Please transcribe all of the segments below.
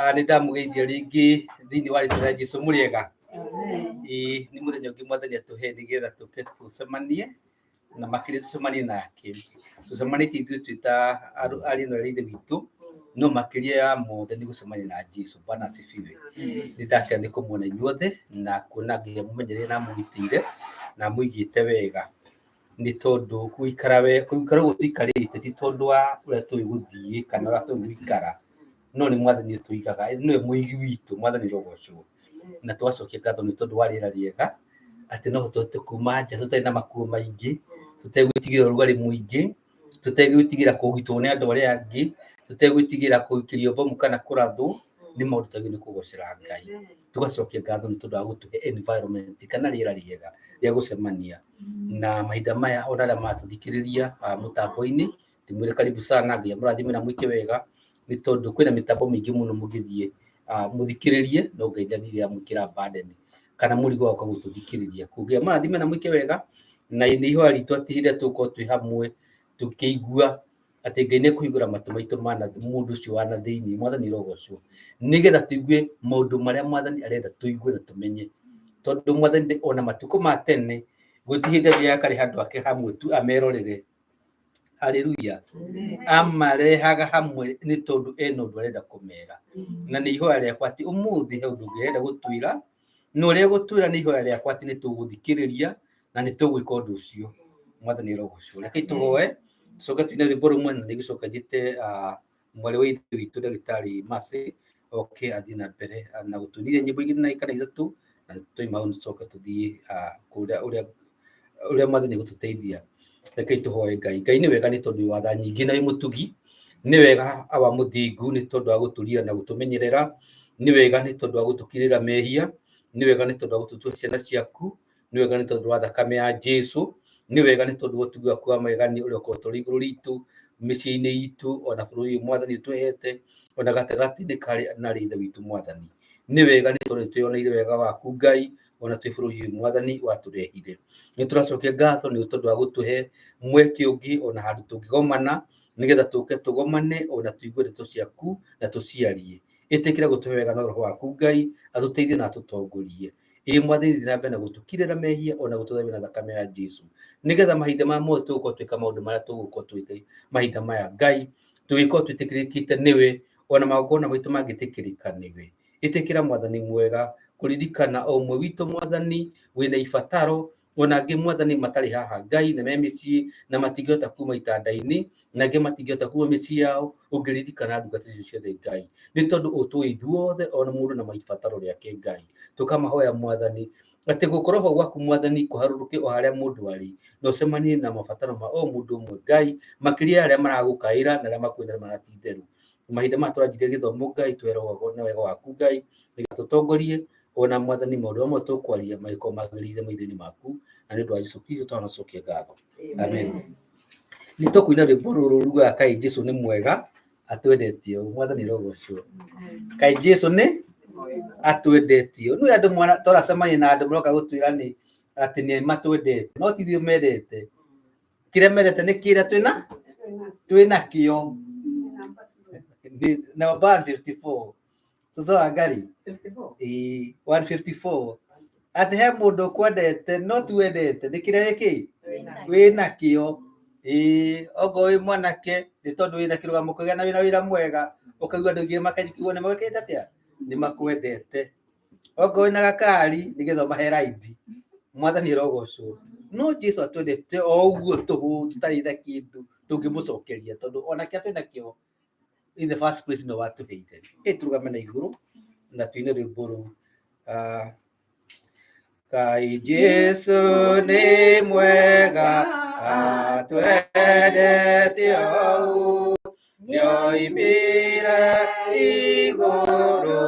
Nĩ ndamũgeithia rĩngĩ thĩinĩ wa rĩtwa rĩa Jesũ. Mũrĩega? Ĩĩ, nĩ mũthenya ũngĩ mwathani atũhe nĩgetha tũke tũcemanie na makĩria tũcemanie nake. Tũcemanĩtie ithuĩ twĩ ta ariũ na aarĩ a Ithe witũ, no makĩria ya mothe nĩ gũcemania na Jesũ. Bwana asifiwe. Nĩ ndakena nĩ kũmuona inyuothe na kuona Ngai amũmenyereire na amũgitĩire na amũigĩte wega. Nĩ tondũ gũikara gũikara ũguo tũikarĩte ti tondũ wa ũrĩa tũĩ gũthiĩ kana ũrĩa tũĩ gũikara, no nĩ mwathani ũtũigaga, nĩwe mũigi witũ, mwathani arogocwo. Na tũgacokia ngatho nĩ tondũ wa rĩera rĩega, atĩ no tũhote kuma nja tũtarĩ na makuo maingĩ, tũtegwĩtigĩra ũrugarĩ mũingĩ, tũtegwĩtigĩra kũgitwo nĩ andũ arĩa angĩ, tũtegwĩtigĩra gũikĩrio bomu kana kũrathwo, nĩ maũndũ twagĩrĩirwo nĩ kũgocera Ngai. Tũgacokia ngatho nĩ tondũ wa gũtũhe environment kana rĩera rĩega rĩa gũcemania. Na mahinda maya ona arĩa maratũthikĩrĩria mũtambo-inĩ, ndĩmwĩre karibu sana, Ngai amũrathime na mwĩke wega, nĩ tondũ kwĩna mĩtambo mĩingĩ mũno mũngĩthiĩ mũthikĩrĩrie, no Ngai ndathire amwĩkĩra burden kana mũrigo wa gũka gũtũthikĩrĩria. Koguo Ngai amũrathime na mwĩke wega, na nĩ ihoya ritũ atĩ hĩndĩ ĩrĩa tũgũkorwo twĩ hamwe tũkĩigua atĩ Ngai nĩ ekũhingũra matũ maitũ ma na mũndũ ũcio wa na thĩinĩ, mwathani arogocwo, nĩgetha tũigue maũndũ marĩa mwathani arenda tũigue na tũmenye. Tondũ mwathani ona matukũ ma tene gũtirĩ hĩndĩ athiaga akarĩ handũ ake hamwe tu amerorere. Haleluya. Amarehaga hamwe nĩ tondũ ena ũndũ arenda kũmera. Na nĩ ihoya rĩakwa atĩ ũmũthĩ he ũndũ ũngĩ arenda gũtwĩra, na ũrĩa egũtwĩra nĩ ihoya rĩakwa atĩ nĩ tũgũthikĩrĩria na nĩ tũgwĩka ũndũ ũcio. Mwathani arogocwo. Rekei tũhoe, tũcoke tũine rwĩmbo rũmwe na nĩngũcoka njĩte mwarĩ wa ithe witũ ndagĩtarĩ Mercy oke athiĩ na mbere na gũtũinithia nyĩmbo igĩrĩ na kana ithatũ, na twauma hau tũcoke tũthiĩ kũrĩa ũrĩa ũrĩa mwathani egũtũteithia. Rekei tũhoe Ngai. Ngai nĩ wega nĩ tondũ wĩ wa tha nyingĩ na wĩ mũtugi, nĩ wega awa mũthingu nĩ tondũ wa gũtũrira na gũtũmenyerera, nĩ wega nĩ tondũ wa gũtũkirĩra mehia, nĩ wega nĩ tondũ wa gũtũtua ciana ciaku, nĩ wega nĩ tondũ wa thakame ya Jesu, nĩ wega nĩ tondũ wa ũtugi waku wa magegania ũrĩa ũkoretwo ũrĩ igũrũ ritũ, mĩciĩ-inĩ itũ, ona bũrũri ũyũ mwathani ũtũhete, ona gatagatĩ-inĩ karĩ na arĩ ithe witũ mwathani. Nĩ wega nĩ tondũ nĩ twĩyoneire wega waku Ngai, ona twĩ bũrũri ũyũ mwathani watũrehire. Nĩ tũracokia ngatho nĩ tondũ wa gũtũhe mweke ũngĩ ona handũ tũngĩgomana, nĩgetha tũke tũgomane ona tũigue ndeto ciaku na tũciarie. Ĩtĩkĩra gũtũhe wega na roho waku Ngai, atũteithie na atũtongorie. Ĩĩ mwathani thiĩ na mbere na gũtũkirĩra mehia ona gũtũthambia na thakame ya Jesu, nĩgetha mahinda maya mothe tũgũkorwo twĩka maũndũ marĩa tũgũkorwo tũgĩka mahinda maya Ngai, tũgĩkorwo twĩtĩkĩrĩkĩte nĩwe, ona magongona maitũ mangĩtĩkĩrĩka nĩwe. Ĩtĩkĩra mwathani mwega kũririkana o ũmwe witũ mwathani wĩna ibataro, ona angĩ mwathani matarĩ haha Ngai na me mĩciĩ na matingĩhota kuma itanda-inĩ, na angĩ matingĩhota kuma mĩciĩ yao, ũngĩririkana ndungata icio ciothe Ngai, nĩ tondũ ũtũĩ ithuothe ona mũndũ na maibataro rĩake Ngai, tũkamahoya mwathani atĩ gũkorwo ho gwaku mwathani kũharũrũke o harĩa mũndũ arĩ, na ũcemanie na mabataro ma o mũndũ ũmwe Ngai, makĩria arĩa maragũkaĩra na arĩa makwenda mana ti itherũ. Mahinda maya tũranjirie gĩthomo Ngai, tũhe roho na wega waku Ngai, nĩgetha tũtongorie ona mwathani maũndũ mamwe tũkwaria magĩkorwo magĩrĩire maitho-inĩ maku, na nĩ ũndũ wa Jesu Kristo twanacokia ngatho, amen. Nĩ tũkũina rwĩmbo rũrũ rugaga kaĩ Jesu nĩ mwega atwendetie ũũ, mwathani arogocwo. Kaĩ Jesu nĩ atwendetie ũũ. Nĩ andũ twaracemania na andũ maroka gũtwĩra nĩ atĩ nĩ matwendete, no ti ithuĩ mendete. Kĩrĩa mendete nĩ kĩrĩa twĩna kĩo. Namba 154 Cucu wa Ngai. Ĩĩ, 154 atĩ he mũndũ ũkwendete no ti wendete nĩ kĩrĩa gĩkĩ wĩ nakĩo. Ĩĩ, okorwo wĩ mwanake nĩ tondũ wĩna kĩrũgamo kĩega na wĩna wĩra mwega, ũkaigua andũ aingĩ makaigua nĩ magwĩkĩte atĩa, nĩ makwendete. Okorwo wĩna gakari nĩgetha ũmahe raidi, mwathani arogocwo. No Jesu atwendete o ũguo tũhũ tũtarĩ na kĩndũ tũngĩmũcokeria, tondũ ona kĩrĩa twĩ nakĩo in the first place no watũheire. Ĩ tũrũgame na igũrũ na tuine rwĩmbo rũu. Kaĩ Jesu nĩ mwega atwendete ũũ, nĩoimire igũrũ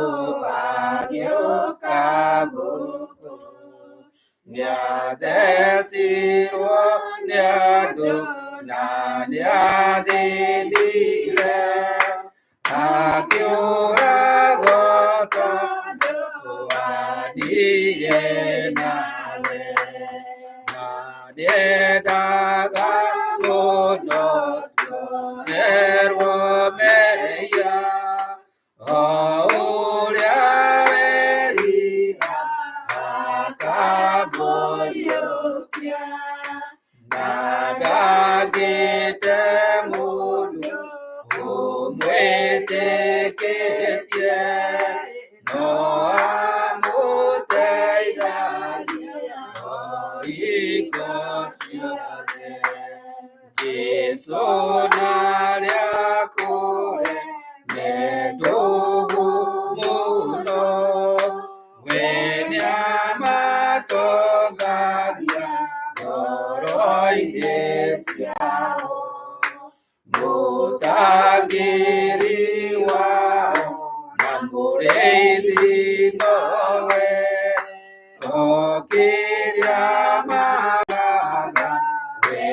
agĩũka gũkũ, nĩathecirwo nĩ andũ na nĩathĩnire, akĩũragwo tondũ wa niĩ nawe, na nĩendaga mũno tuoherwo mehia o. Amũtiganĩtie no amũteithagia hingo ciothe. Jesũ ndarĩ kũrĩ nĩ ndũgũ mũno, we nĩamatongagia ngoro-inĩ ciao. Mũtangĩri wao na mũrĩithi nowe, o kĩrĩa magaga we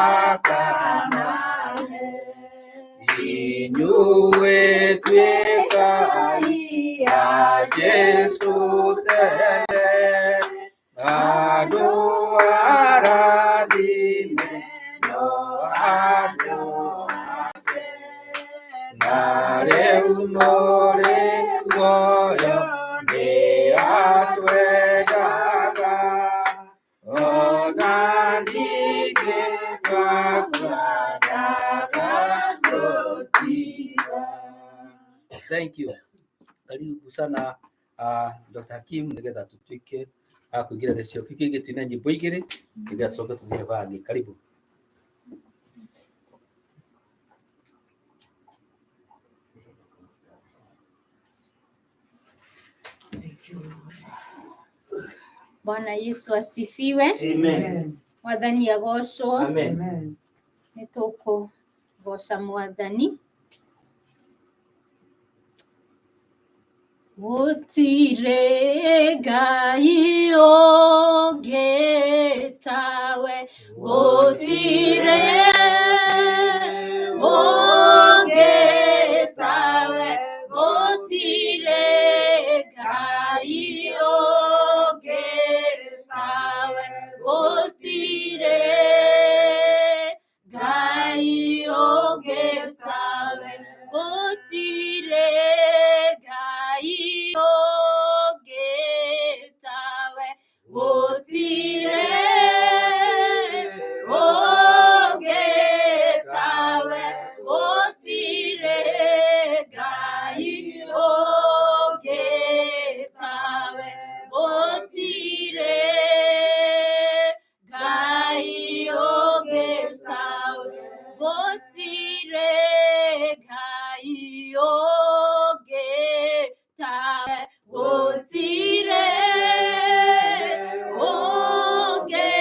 akamahe. Inyuĩ tuĩkai a Jesũ tene, andũ arathime no andũ ake. Na rĩu mũrĩ muoyo nĩ atwendaga, ona ningĩ twakua ndagatũtiga. Thank you. Karibu sana Dr. Hakim nigetha tutuike a kuingira gĩcigo kĩu kĩngĩ twĩna nyĩmbo igĩrĩ nĩgetha tũcoke tũthiĩ bangĩ. Karibu. Bwana Yesu asifiwe. Amen. Mwathani agocwo. Amen. Nĩ tũkũgoca Mwathani. Gũtirĩ Ngai ũngĩ tawe, gũtirĩ ũngĩ tawe, gũtirĩ Ngai ũngĩ tawe, gũtirĩ Ngai ũngĩ tawe, gũtirĩ Ngai ũngĩ tawe, gũtirĩ ũngĩ tawe, gũtirĩ Ngai ũngĩ tawe, gũtirĩ Ngai ũngĩ tawe, gũtirĩ Ngai ũngĩ tawe, gũtirĩ ũngĩ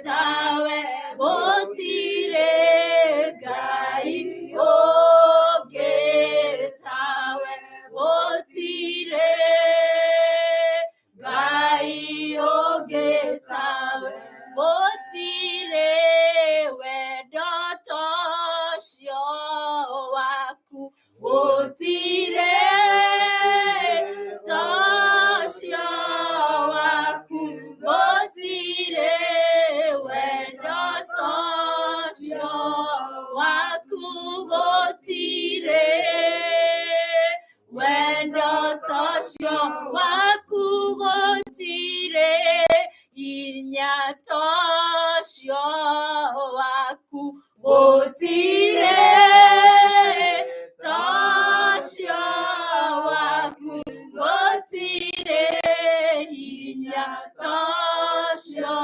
tawe, gũtirĩ Ngai ũngĩ tawe, gũtirĩ Ngai ũngĩ tawe, gũtirĩ wendo tocio waku, gũtirĩ tocio waku, gũtirĩ wendo tocio waku, gũtirĩ wendo tocio waku, gũtirĩ hinya tocio waku, gũtirĩ tocio waku, gũtirĩ hinya tocio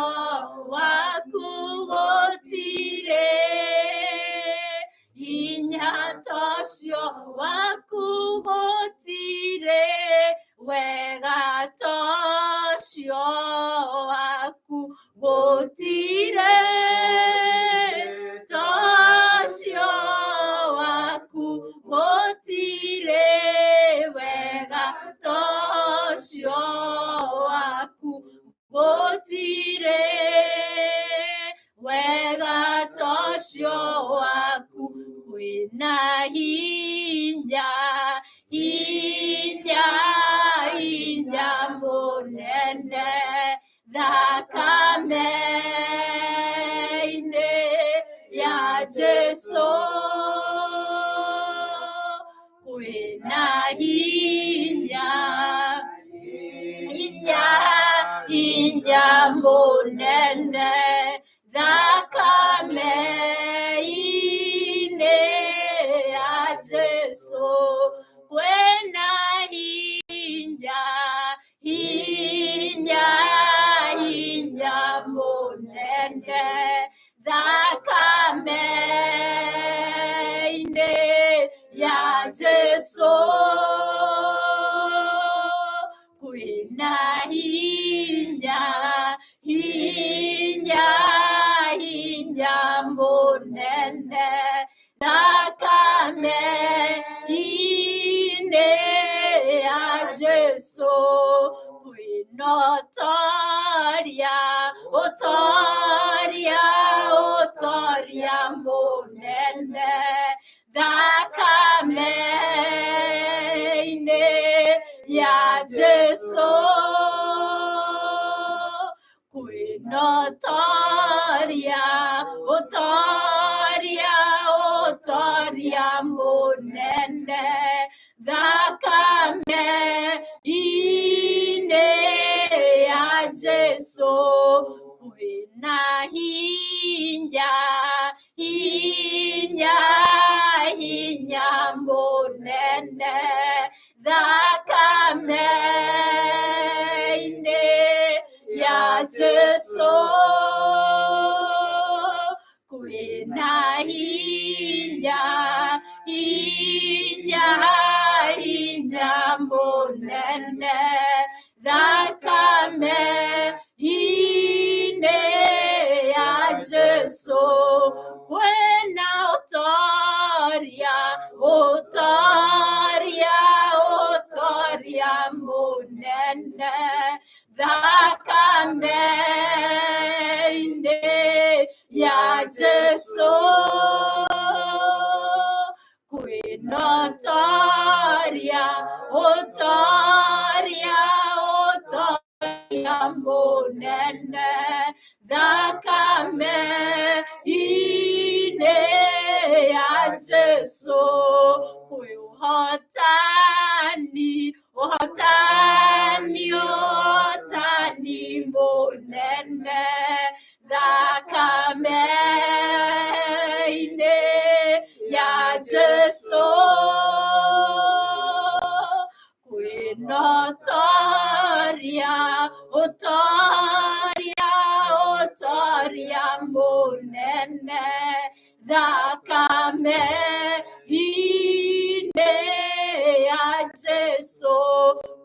waku, gũtirĩ hinya tocio waku, gũtirĩ wega tocio waku, gũtirĩ tocio waku, gũtirĩ wega tocio waku, gũtirĩ wega tocio waku, kwĩna hinya hinya hinya mũnene thakame-inĩ ya Jesũ, kwĩna hinya hinya hinya mũnene thakame-inĩ ya Jesũ, kwĩna Jesu kwĩna ũtoria ũtoria ũtoria mũnene thakame-inĩ ya Jesu kwĩna ũtoria ũtoria ũtoria mũnene thakame-inĩ ya Jesu kwĩna hinya hinya hinya mũnene thakame-inĩ ya Jesu kwĩna hinya hinya hinya mũnene thakame-inĩ ya Jesu kwĩna ũtoria ũtoria ũtoria mũnene thakame-inĩ ya Jesu kwĩna ũtoria ũtoria ũtoria mũnene thakame-inĩ ya Jesu kwĩ ũhotani ũhotani ũhotani mũnene thakame-inĩ ya Jesu kwĩna ũtoria ũtoria ũtoria mũnene thakame-inĩ ya Jesu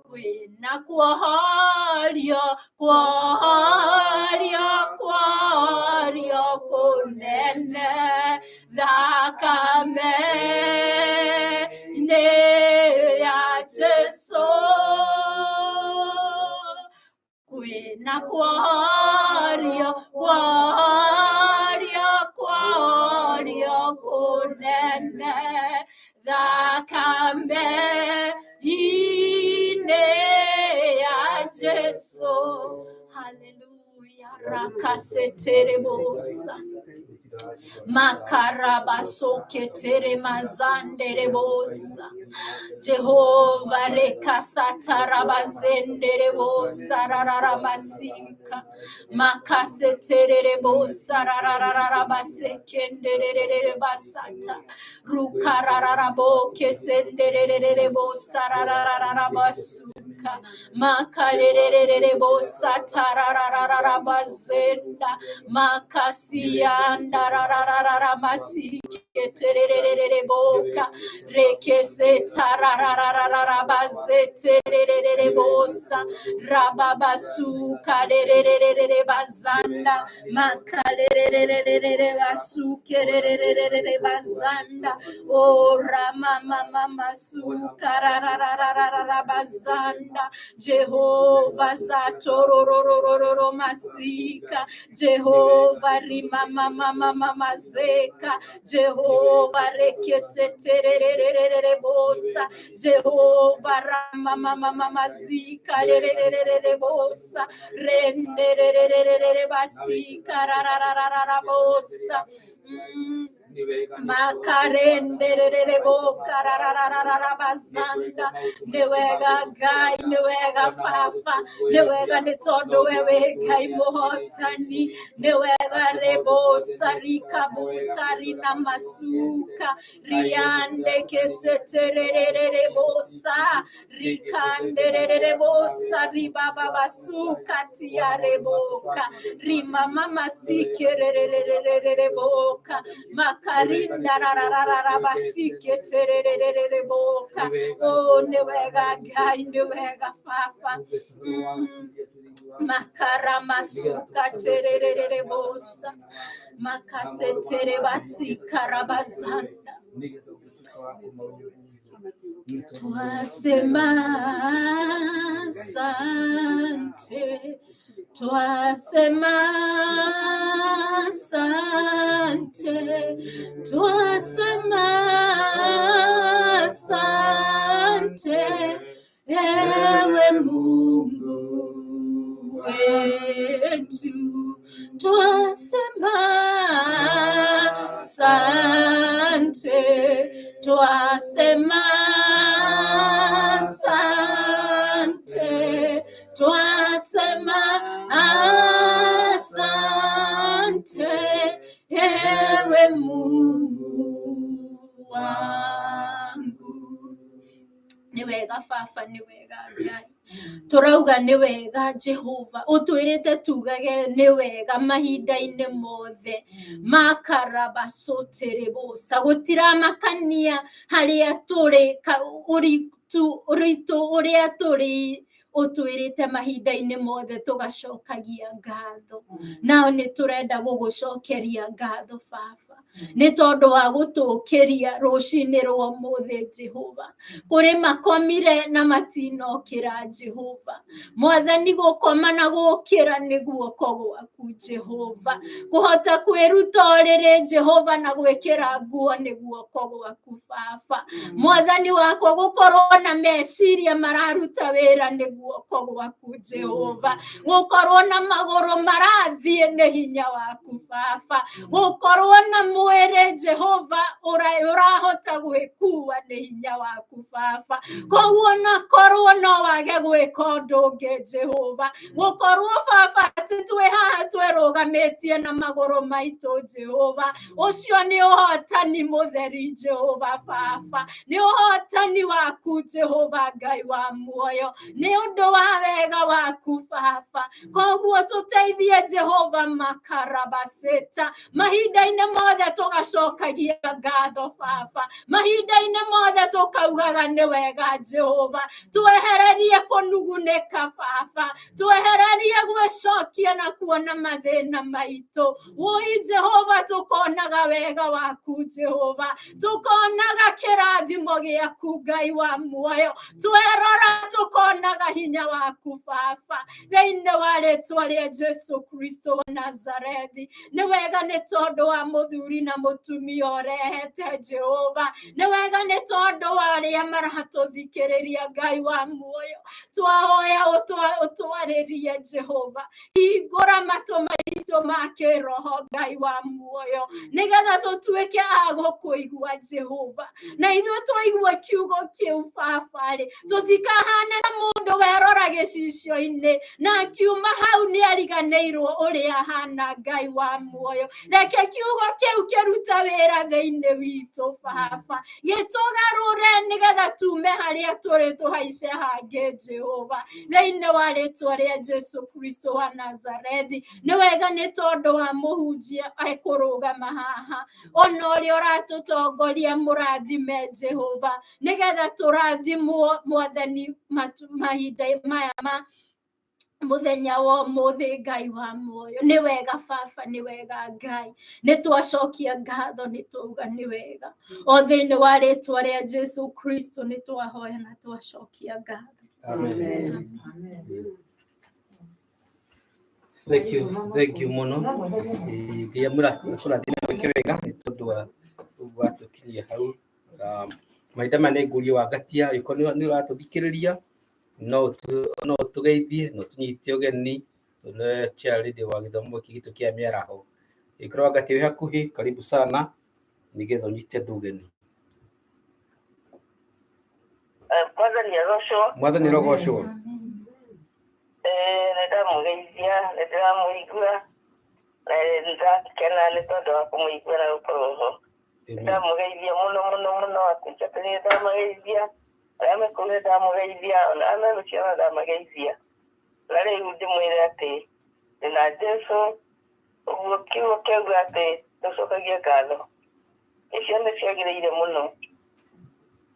kwĩna kuohorio kuohorio kuohorio kũnene thakame-inĩ ya Jesu kwĩna kuohorio kuohorio kuohorio kũnene thakame-inĩ ya Jesu. Haleluya. Rakaseterebosa makarabasoketere mazanderebosa Jehova rekasatarabazenderebosa rararamasika makaseterebosa rarararabasekendererebasata rukarararabokesendererebosa rarararabasuka makarererebosa tararararabazenda makasianda rarararamasiketerereboka rekese tararararabazetererebosa rababasuka rerererebazanda makarerererebasukerererebazanda o ramamamamasuka rararararabazanda Jehova satororororo masika Jehova rimamamamamazeka Jehova rekeseterererebosa Jehova ramamamamazika rerererebosa renderererebasika rararararabosa. Makarenderereboka rararararabazanda nĩwega Ngai nĩwega Baba nĩwega nĩ tondũ we wĩ Ngai mũhotani nĩwega rebosa rikabuta rina masuka riande keseterererebosa rikandererebosa ribababasuka tiareboka rimamamasikererereboka makarinda rarararabasiketererereboka. Oh, nĩwega Ngai nĩwega Baba. Makaramasuka terererebosa makasetere basikarabazanda twasema asante, twasema asante, twasema asante, ewe Mungu wetu, twasema asante, twasema asante, twasema asante, ewe Mungu wangu. Nĩ wega baba, nĩ wega Ngai, tũrauga nĩ wega Jehova, ũtwĩrĩte tugage nĩ wega mahinda-inĩ mothe. Makarabacũtĩrĩbũca, gũtiramakania harĩa tũrĩ, ũritũ ũrĩa tũrĩ, ũtwĩrĩte mahinda-inĩ mothe tũgacokagia ngatho. Nao nĩ tũrenda gũgũcokeria ngatho baba, nĩ tondũ wa gũtũkĩria rũcinĩ rwa ũmũthĩ Jehova. Kũrĩ makomire na matinokĩra Jehova. Mwathani, gũkoma na gũkĩra nĩ guoko gwaku Jehova. Kũhota kwĩruta ũrĩrĩ Jehova na gwĩkĩra nguo nĩ guoko gwaku baba. Mwathani wakwa, gũkorwo na meciria mararuta wĩra nĩ guoko gwaku Jehova. Gũkorwo na magũrũ marathiĩ nĩ hinya waku baba. Gũkorwo na mwĩrĩ Jehova ũrahota gwĩkua nĩ hinya waku baba. Koguo na korwo no wage gwĩka ũndũ ũngĩ Jehova, gũkorwo baba atĩ twĩ haha twĩrũgamĩtie na magũrũ maitũ Jehova, ũcio nĩ ũhotani mũtheri Jehova baba, nĩ ũhotani waku Jehova Ngai wa muoyo, nĩ ũndũ wa wega waku baba. Koguo tũteithie Jehova makarabacĩta mahinda-inĩ mothe tũgacokagia ngatho baba, mahinda-inĩ mothe tũkaugaga nĩ wega Jehova. Twehererie kũnugunĩka baba, twehererie gwĩcokia na kuona mathĩna maitũ. Wũi Jehova, tũkonaga wega waku Jehova, tũkonaga kĩrathimo gĩaku Ngai wa muoyo, twerora tũkonaga hinya waku baba, thĩinĩ wa rĩtwa rĩa Jesu Kristo wa Nazarethi. Nĩ wega nĩ tondũ wa mũthuri na mũtumia ũrehete Jehova, nĩ wega nĩ tondũ wa arĩa maratũthikĩrĩria Ngai wa muoyo. Twahoya ũtwarĩrie Jehova, hingũra matũ maitũ ma kĩroho Ngai wa muoyo, nĩgetha tũtuĩke a gũkũigua Jehova, na ithuĩ twaigua kiugo kĩu baba-rĩ, tũtikahane ta mũndũ werora gĩcicio-inĩ na akiuma hau nĩ ariganĩirwo ũrĩa ahana Ngai wa muoyo. Reke kiugo kĩu kĩrute wĩra thĩinĩ witũ baba, gĩtũgarũre nĩgetha tume harĩa tũrĩ tũhaice hangĩ Jehova, thĩinĩ wa rĩtwa rĩa Jesu Kristo wa Nazarethi. Nĩ wega nĩ tondũ wa mũhunjia ekũrũgama haha, ona ũrĩa ũratũtongoria mũrathime Jehova, nĩgetha tũrathimwo Mwathani mahinda maya ma mũthenya wa ũmũthĩ Ngai wa muoyo. Nĩ wega baba, nĩ wega Ngai, nĩ twacokia ngatho, nĩ twauga nĩ wega. O thĩinĩ wa rĩtwa rĩa Jesu Kristo nĩ twahoya na twacokia ngatho. Amen. Thank you, thank you mũno. Ngai amũrathime mwĩke wega nĩ tondũ wa ũguo watũkinyia hau. Mahinda maya nĩ ngũria wangatia, angĩkorwo nĩ ũratũthikĩrĩria no ũtũgeithie, no ũtũnyite ũgeni, tondũ nĩwe chair lady wa gĩthomo gĩkĩ gitũ kĩa mĩaraho. Angĩkorwo wangatia wĩ hakuhĩ, karibu sana nĩgetha ũnyite andũ ũgeni. Mwathani agocwo. Mwathani arogocwo. Nĩ ndamũgeithia, nĩ ndĩramũigua na nĩ ndakena nĩ tondũ wa kũmũigua na gũkorwo ho. Nĩ ndamũgeithia mũno mũno mũno, atungata nĩ ndamageithia, arĩa me kũu nĩ ndamũgeithia, ona arĩa me mũciĩ ona ndamageithia. Na rĩu ndĩmwĩre atĩ ndĩna Jesũ, ũguo kiugo kĩauga atĩ tũcokagie ngatho. Icio nĩ ciagĩrĩire mũno,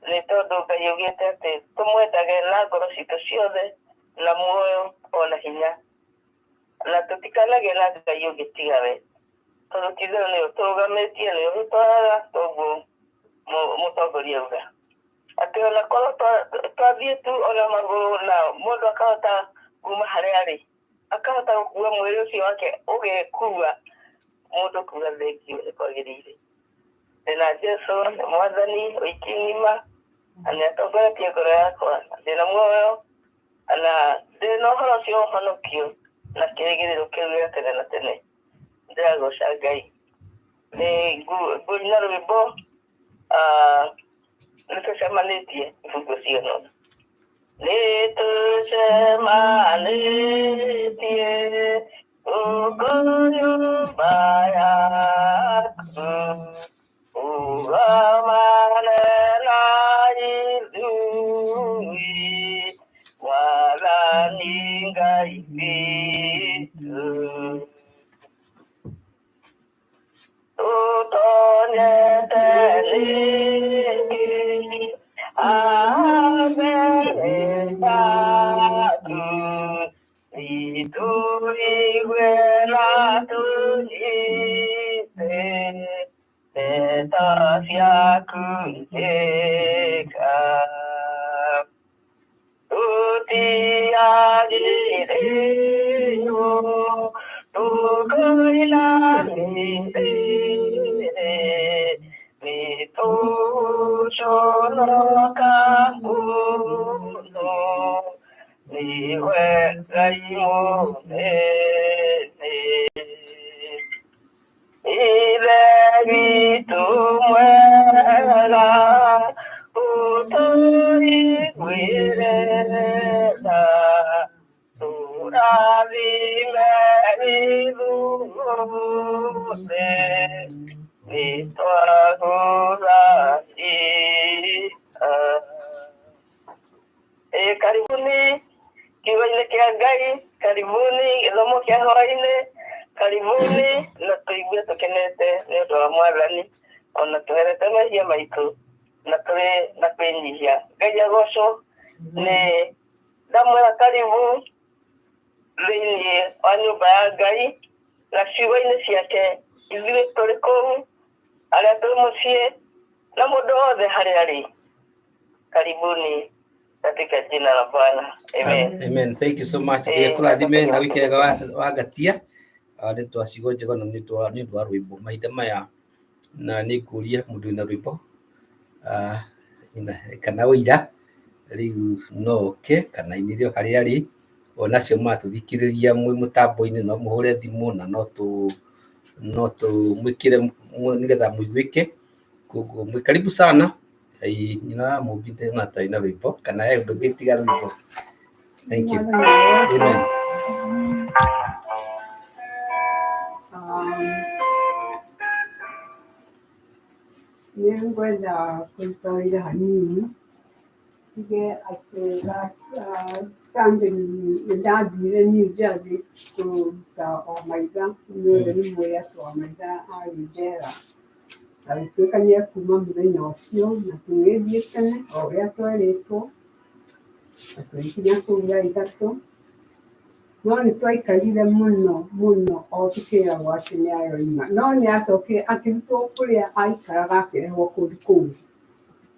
nĩ tondũ Ngai augĩte atĩ tũmwendage na ngoro citũ ciothe na muoyo ona hinya, na tũtikanagĩe na Ngai ũngĩ tiga we, tondũ ti-itherũ nĩwe ũtũrũgamĩtie, nĩwe ũtũtwaraga, toguo mũtongoria auga. Atĩ ona korwo twathiĩ tu ona magũrũ na mũndũ akahota kuma harĩa arĩ, akahota gũkua mwĩrĩ ũcio wake ũgekua, mũndũ kuga thengiũ nĩ kwagĩrĩire. Ndĩna Jesũ nĩ mwathani ũiki ng'ima, na nĩ atongoretie ngoro yakwa, ndĩna muoyo na ndĩna ũhoro ũcio wa ũhonokio na kĩrĩgĩrĩro kĩu gĩa tene na tene. Ndĩragoca Ngai. Nĩ ngũina rwĩmbo nĩ tũcemanĩtie ibungo cigana ũna. Nĩ tũcemanĩtie gũkũ nyũmba yaku, ũgomane na ithuĩ, Mwathani Ngai witũ. Tũtonyete rĩngĩ mbere yaku, nĩtũigue na tũnyite ndeto ciaku njega. Tũtiagĩrĩirwo tũkoinamĩrĩre, nĩtũconoka mũno, nĩwe Ngai mũnene. Ithe witũ mwega, ũtũiguĩre tha, tũrathime ithuothe, nĩtwagũthaitha. Ĩ karibuni kiugo-inĩ kĩa Ngai, karibuni gĩthomo kĩa hwaĩ-inĩ, karibuni na tũigue tũkenete nĩ ũndũ wa Mwathani, ona tũherete mehia maitũ na tũrĩ na kwĩnyihia. Ngai agocwo. Nĩ ndamwĩra karibu thĩinĩ wa nyũmba ya Ngai na ciugo-inĩ ciake, ithuĩ tũrĩ kũu, arĩa twĩ mũciĩ na mũndũ wothe harĩa arĩ. Karibuni katika jina la Bwana. Amen. Amen. Thank you so much. Ngai akũrathime na wike wega wa ngatia nĩ twa ciugo njega na nĩ ũndũ wa rwĩmbo mahinda maya, na nĩ ngũria mũndũ wĩna rwĩmbo kana ũira rĩu no oke kana ainĩre o harĩa arĩ. Onacio matũthikĩrĩria mwĩ mũtambo-inĩ no mũhũre thimũ na no tũmwĩkĩre nĩgetha mũiguĩke. Koguo mwĩ karibu sana. Nyina wa Mũmbi ndĩrona ta aina rwĩmbo kana he ũndũ ũngĩ tiga rwĩmbo. Thank you. Amen. Nĩ ngwenda kũruta wĩra hanini, tuge atĩ last Sunday nĩ ndathire New Jersey kũruta Wamaitha, inyuothe nĩ mũĩ atĩ Wamaitha arĩ njera. Agĩtuĩka nĩ ekuma mũthenya ũcio, na tũgĩthiĩ tene o ũrĩa twerĩtwo, na tũgĩkinya kũu thaa 3. No nĩ twaikarire mũno mũno o tũkĩragwo atĩ nĩ aroima, no nĩ acokire akĩrutwo kũrĩa aikaraga akĩrehwo kũndũ kũngĩ.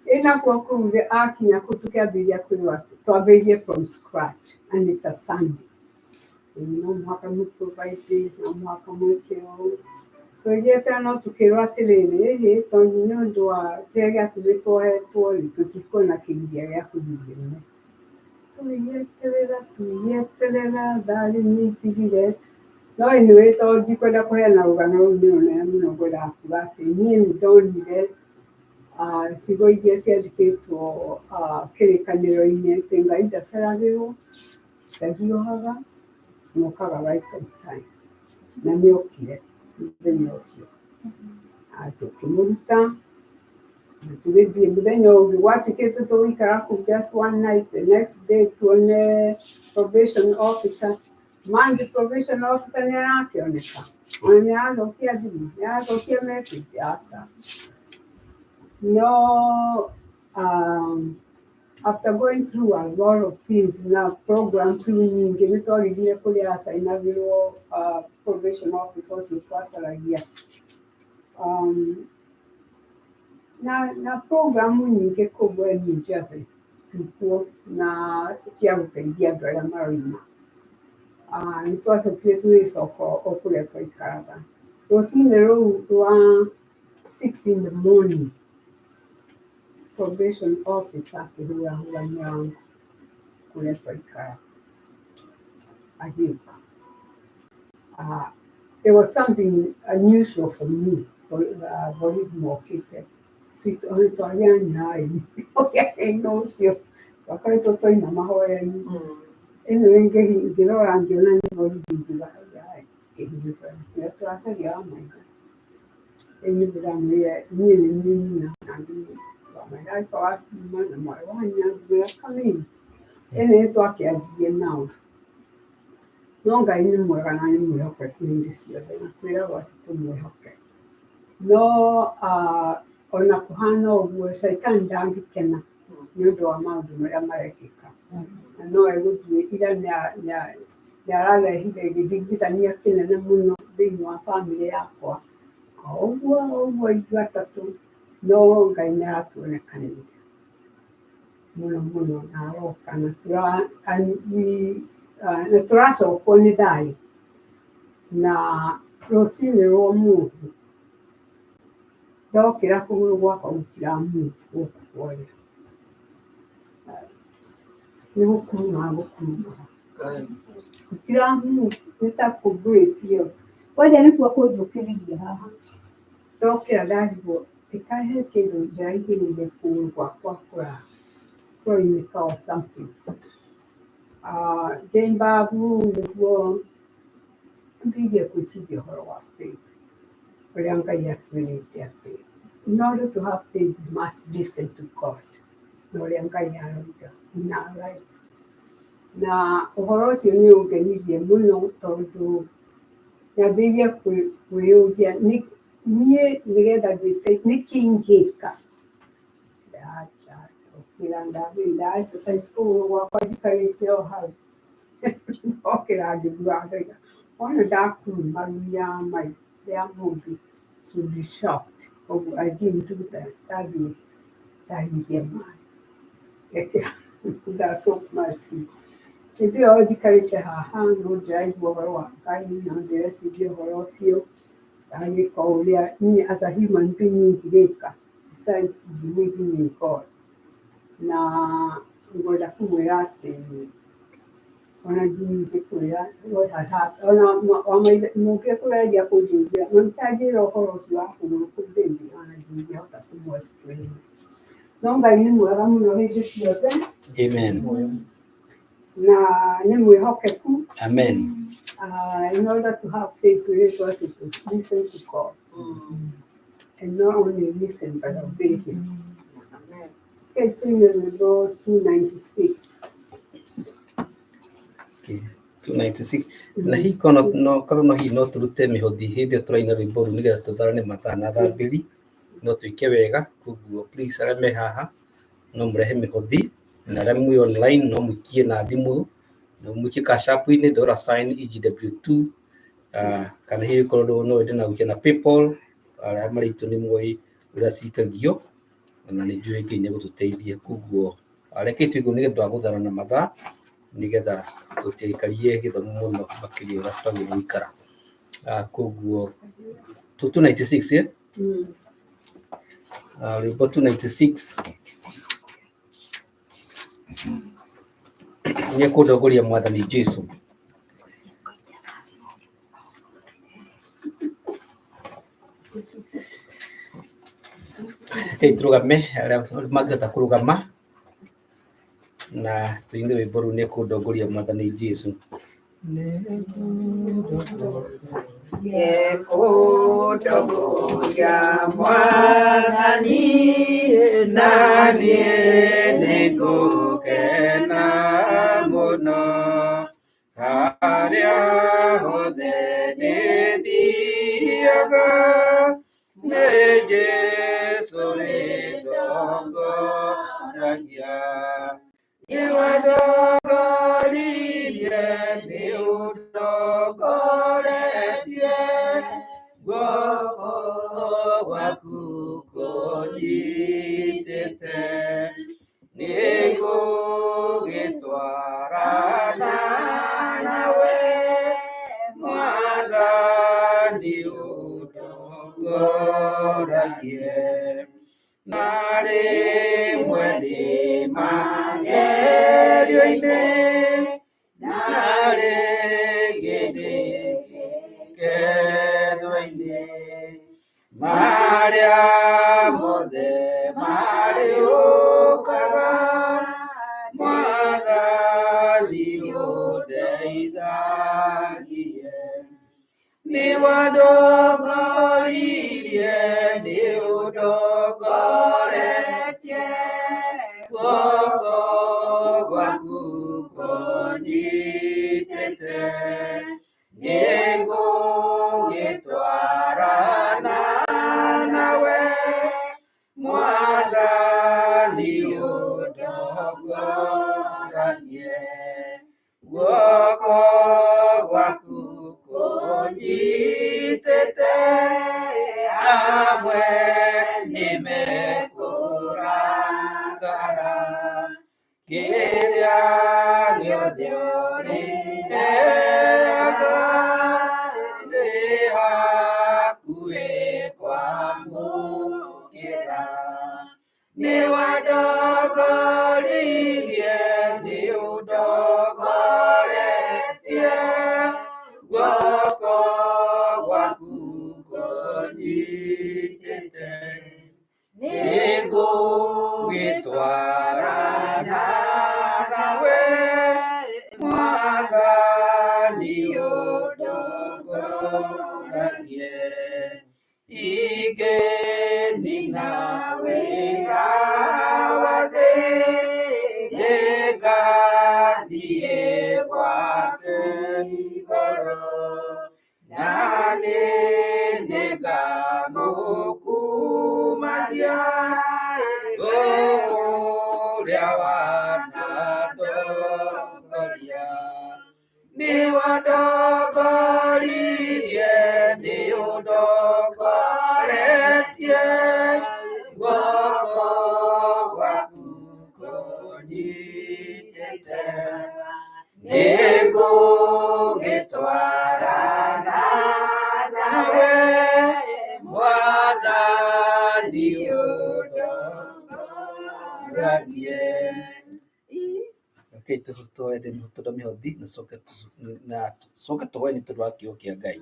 Ĩ nakuo kũu akinya kũu tũkĩambĩrĩria kwĩrwo atĩ twambĩrĩrie from scratch, and it's a Sunday. No mũhaka mũ provide this, no mũhaka mwĩke ũũ. Tũgĩeterera no tũkĩrwo atĩrĩrĩ, ĩhĩ, tondũ nĩ ũndũ wa kĩrĩa gĩatũmĩtwo ohetwo rĩ, tũtikuona kĩgiria gĩa kũgiria oime. Tũgĩgĩeterera tũgĩeterera, thaa rĩu nĩ ithirire. No anyway, tondũ ndikwenda kũheana rũgano rũu nĩ rũnene mũno, ngwendaga kuga atĩ niĩ nĩ ndonire ciugo iria ciandĩkĩtwo kĩrĩkanĩro-inĩ atĩ Ngai ndaceragĩrwo, ndahiũhaga, na okaga right on time. Na nĩ okire mũthenya ũcio. Tũkĩmũruta na tũgĩthiĩ mũthenya ũngĩ, gwatuĩkĩte tũgũikara kũu just one night, the next day tuone probation officer. Man, the probation officer nĩ arakĩoneka, ona nĩ aracokia thimũ, nĩ aracokia message, aca. No after going through a lot of things na programs nyingĩ, nĩ twagĩthire kũrĩa acainagĩrwo probation officer ũcio twacaragia. Na programu nyingĩ kũu New Jersey cikuo na cia gũteithia andũ arĩa maroima. Nĩ twacokire tũgĩcoka o kũrĩa twaikaraga. Rũcinĩ rũu rwa 6 in the morning, probation officer akĩhurahura mũrango kũrĩa twaikaraga agĩũka. It was something unusual for me, borithi mokĩte 6 ona twarĩ a 9 ũrĩa ũcio twakoretwo twaima mahoya-inĩ. Ĩno ngĩrora ngĩona nĩ borithi ngiuga haya ngĩhingũra ngĩra tũracaria wa maitho. Rĩu nĩ ndĩramwĩra niĩ nĩ niĩ nyina na niĩ wa maitho agĩcoka akiuma na mwarĩ wa nyina ngĩmwĩra come in. Ĩno nĩ twakĩanjirie nao. No Ngai nĩ mwega na nĩ mwĩhokeku hĩndĩ ciothe na twĩragwo atĩ tũmwĩhoke. No ona kũhana ũguo caitani ndangĩkena nĩ ũndũ wa maũndũ marĩa marekĩka. Na no egũthiĩ ira nĩ ararehire gĩthingithania kĩnene mũno thĩinĩ wa bamĩrĩ yakwa. O ũguo o ũguo ithuĩ atatũ no Ngai nĩ aratuonekanĩire mũno mũno na aroka na nĩ tũracokwo nĩ thayũ. Na rũcinĩ rwa ũmũthĩ ndokĩra kũgũrũ gwakwa gũtira move gũkũ kwarĩa. Nĩ gũkuruma gũkurumaga. Gũtira move nĩ ta kũ break ĩyo. Kwanja nĩkuo kũnjũkĩririe haha. Ndokĩra ndarigwo ĩ he kĩndũ ndĩraigĩrĩire kũgũrũ gwakwa kũroinĩka or something. Ndĩ mbabu nĩguo ambĩrĩrie gwĩciria ũhoro wa faith. Ũrĩa Ngai atwĩrĩte atĩ in order to have faith we must listen to God na ũrĩa Ngai aroiga in our lives. Na ũhoro ũcio nĩ ũngenirie mũno tondũ nyambĩrĩirie kwĩyũria niĩ nĩgetha nĩkĩ ingĩka. Ndokĩra ndathiĩ nda exercise kũgũrũ gwakwa njikarĩte o hau. Ndokĩra ngĩthiaga ndoiga wona ndakuruma ya ya mũndũ should be shocked. Ũguo I didn't do that. Ndathiĩ ndahiũhia maĩ ngekĩra nda soak my feet. Hĩndĩ ĩyo njikarĩte haha no ndĩraigua ũhoro wa Ngai no ndĩreciria ũhoro ũcio ndagĩka ũrĩa niĩ as a human being ingĩgĩka besides believing in God. Na ngwenda kũmwĩra atĩ ona ndingĩkwĩra what had happened. Ona mũngĩkũgeria kũnjĩra mũtanjĩra ũhoro ũcio wa kũgũrũ kũu ndĩngĩ ona ndingĩhota kũmũ explain. No Ngai nĩ mwega mũno hĩndĩ ciothe. Amen. Na nĩ mwĩhokeku. Amen. In order to have faith, we have got to listen to God. And not only listen, but obey Him. Okay, tuine rwĩmbo 296. Okay. 296 na hihi kono no korwo no hihi no tũrute mĩhothi hĩndĩ ĩyo tũraina rwĩmbo rũu nĩgetha tũtharane mathaa na thaa mbĩri no twĩke wega. Koguo please arĩa me haha no mũrehe mĩhothi na arĩa mwĩ online no mũikie na thimũ no mũikie Cash App-inĩ dollar sign EGW2, kana hihi korwo no wende na gũikia na PayPal. Arĩa marĩ aitũ nĩ moĩ ũrĩa cikagio na nĩ njũĩ Ngai nĩ egũtũteithia. Koguo reke tũigue nĩgetha twagũtharana mathaa nĩgetha tũtigaikarie gĩthomo mũno makĩria ũrĩa twagĩrĩirwo gũikara. Koguo 296, eh? Rwĩmbo 296, nĩ ekũndongoria Mwathani Jesu. Rekei tũrũgame arĩa mangĩhota kũrũgama na tũine rwĩmbo rũu, nĩ ekũndongoria Mwathani Jesu. Ekũndongoria Mwathani na niĩ nĩngũkena mũno harĩa hothe nĩthiaga nĩ Jesũ rĩndongoragia. Nĩwandongoririe nĩũndongoretie guoko gwaku kũnyitĩte. Nĩngũgĩtwarana nawe Mwathani ũndongoragie na rĩmwe ndĩ magerio-inĩ na rĩngĩ ndĩ gĩkeno-inĩ marĩa mothe marĩũkaga Mwathani ũndeithagie nĩ wandongoririe nĩ ũndongoretie guoko gwaku kũnyitĩte nĩngũgĩtwarana nawe Mwathani ũndongoragie guoko gwaku kũnyitĩte amwe nĩmekũrakara kĩrĩa gĩothe ũrĩheaga ndĩ hakuhĩ kwamũkĩra nĩ wandongoririe nĩ ũndongoretie guoko gwaku kũnyitĩte nĩngũgĩtwarana nawe Mwathani ũndongoragie ingĩnina wĩra wa thĩ nĩngathiĩ gwaku igũrũ na niĩ nĩngamũkumagia ũrĩa wanandongoria nĩ wandongoririe nĩ ũndongoretie guoko gwaku kũnyitĩte nĩngũgĩtwarana nawe Mwathani ũndongoragie. Rekei tũhoe tondũ mĩhothi na coke tũhoe nĩ tondũ wa kiugo kĩa Ngai.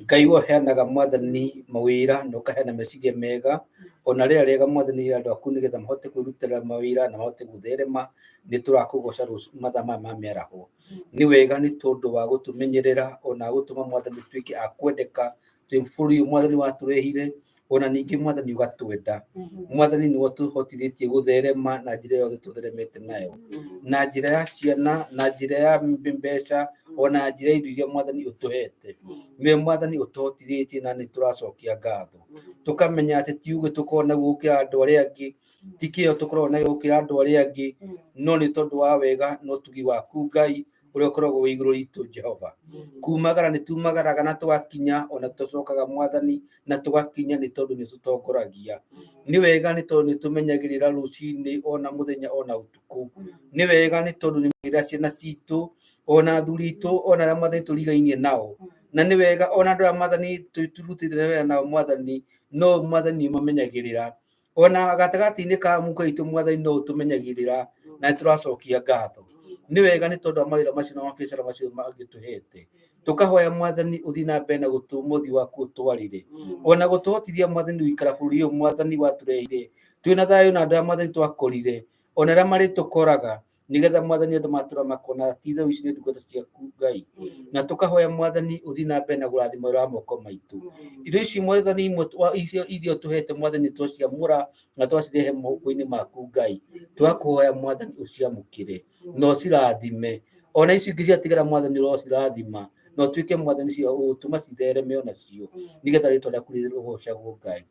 Ngai we ũheanaga Mwathani mawĩra na ũkaheana meciria mega ona rĩera rĩega Mwathani andũ aku nĩgetha mahote kwĩrutĩra mawĩra na mahote gũtherema nĩ tũrakũgoca mathaa maya ma mĩaraho. Nĩ wega nĩ tondũ wa gũtũmenyerera ona gũtũma Mwathani tuĩke a kwendeka twĩ bũrũri ũyũ Mwathani watũrehire ona ningĩ Mwathani ũgatwenda. Mwathani nĩwe ũtũhotithĩtie gũtherema na njĩra yothe tũtheremete nayo na njĩra ya ciana na njĩra ya mbeca ona njĩra ya indo iria Mwathani ũtũhete nĩwe Mwathani ũtũhotithĩtie na nĩ tũracokia ngatho tũkamenya atĩ ti ũgĩ tũkoragwo naguo gũkĩra andũ arĩa angĩ ti kĩo tũkoragwo nayo gũkĩra andũ arĩa angĩ no nĩ tondũ wa wega na ũtugi waku Ngai ũrĩa ũkoragwo wĩ igũrũ ritũ Jehova. Kumagara nĩ tumagaraga na tũgakinya ona tũcokaga Mwathani na tũgakinya nĩ tondũ nĩ ũtũtongoragia. Nĩ wega nĩ tondũ nĩ ũtũmenyagĩrĩra rũcinĩ ona mũthenya ona ũtukũ. Nĩ wega nĩ tondũ nĩ ũmenyagĩrĩra ciana citũ ona athuri aitũ ona arĩa Mwathani tũrigainie nao. Na nĩ wega ona andũ arĩa Mwathani tũrutĩte wĩra nao Mwathani no Mwathani ũmamenyagĩrĩra. Ona gatagatĩ-inĩ ka mũhuko itũ Mwathani no ũtũmenyagĩrĩra na nĩ tũracokia ngatho. Nĩ wega nĩ tondũ wa mawĩra macio na mabiacara macio mangĩ ũtũhete. Tũkahoya Mwathani ũthiĩ na mbere na gũtũma ũthiũ waku ũtwarĩre. Ona gũtũhotithia Mwathani gũikara bũrũri ũyũ Mwathani watũrehire. Twĩna thayũ na andũ arĩa Mwathani twakorire. Ona arĩa marĩtũkoraga nĩgetha Mwathani andũ matũra makona ti itherũ ici nĩ ndungata ciaku Ngai. Na tũkahoya Mwathani ũthiĩ na mbere na kũrathima wĩra wa moko maitũ. Indo ici Mwathani imwe icio iria ũtũhete Mwathani twaciamũra na twacirehe moko-inĩ maku Ngai. Tũgakũhoya Mwathani ũciamũkĩre na ũcirathime. Ona ici ingĩ ciatigara Mwathani ũrocirathima na ũtuĩke Mwathani cia ũgũtũma cithereme onacio nĩgetha rĩtwa rĩaku rĩgocagwo Ngai.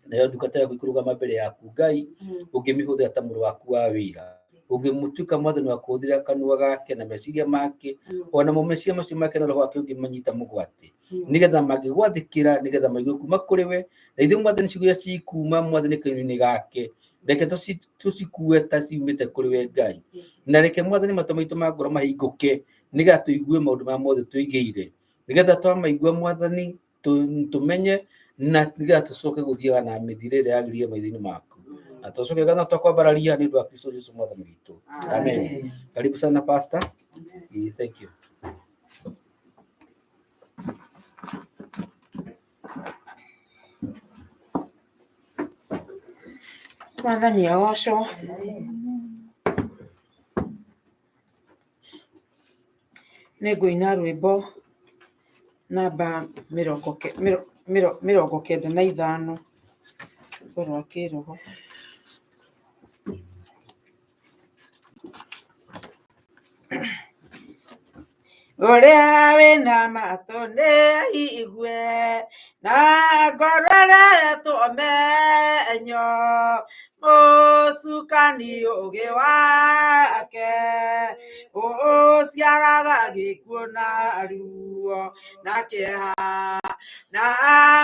Nayo ndungata yaku ĩkũrũgama mbere yaku Ngai ũngĩmĩhũthĩra ta mũrũ waku wa wĩra ũngĩmũtuĩka Mwathani wa kũhũthĩra kanua gake na meciria make ona mo meciria macio make na roho wake ũngĩmanyita mũgwate nĩgetha mangĩgwathĩkĩra nĩgetha maigue kuma kũrĩ we na ithuĩ Mwathani ciugo iria cikuma Mwathani kanua-inĩ gake Reke tũcikue ta ciumĩte kũrĩ we Ngai, na reke Mwathani matũ maitũ ma ngoro mahingũke nĩgetha tũigue maũndũ marĩa mothe tũigĩire, nĩgetha twamaigua Mwathani tũmenye, na nĩgetha tũcoke gũthiaga na mĩthiĩre ĩrĩa yagĩrĩire maitho-inĩ maku, na tũcoke ngatho twakwambararia nĩ ũndũ wa Kristo Jesu Mwathani witũ. Amen. Karibu sana pastor. Thank you. Mwathani agocwo. Nĩ ngũina rwĩmbo namba 95, rwĩmbo rwa kĩroho. Ũrĩa wĩna matũ nĩ aigue, na ngoro ĩretwo ũmenyo, mũcukani ũgĩ wake, ũciaraga gĩkuũ na ruo na kĩeha, na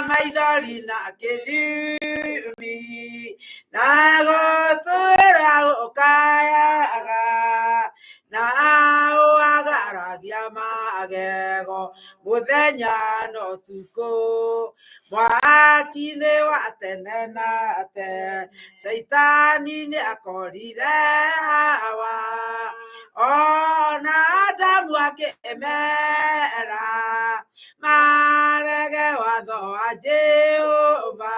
maithori na kĩrumi, na gũtwĩra ũkayaga, na ũagaragia magego mũthenya na ũtukũ, mwaki-inĩ wa tene na tene. Caitani nĩ akorire Hawa, ona Adamu akĩmera marege watho wa Jehova,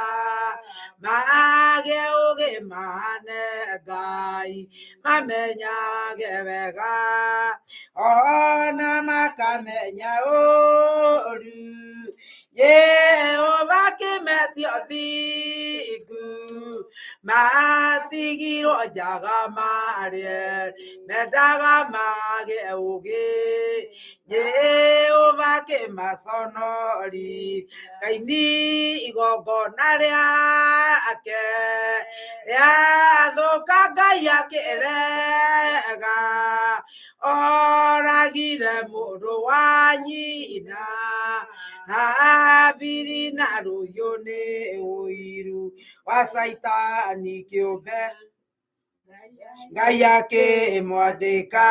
mage ũgĩ mane Ngai, mamenyage wega, ona makamenya ũru. Jehova kĩmetio thingu, matigirwo njaga marĩe, mendaga mage ũgĩ. Jehova kĩmaconori, Kaini igongona rĩake rĩathũka, Ngai akĩrega, oragire mũrũ wa nyina. Habiri na rũhiũ nĩ ũiru wa Caitani kĩũmbe, Ngai akĩmwandĩka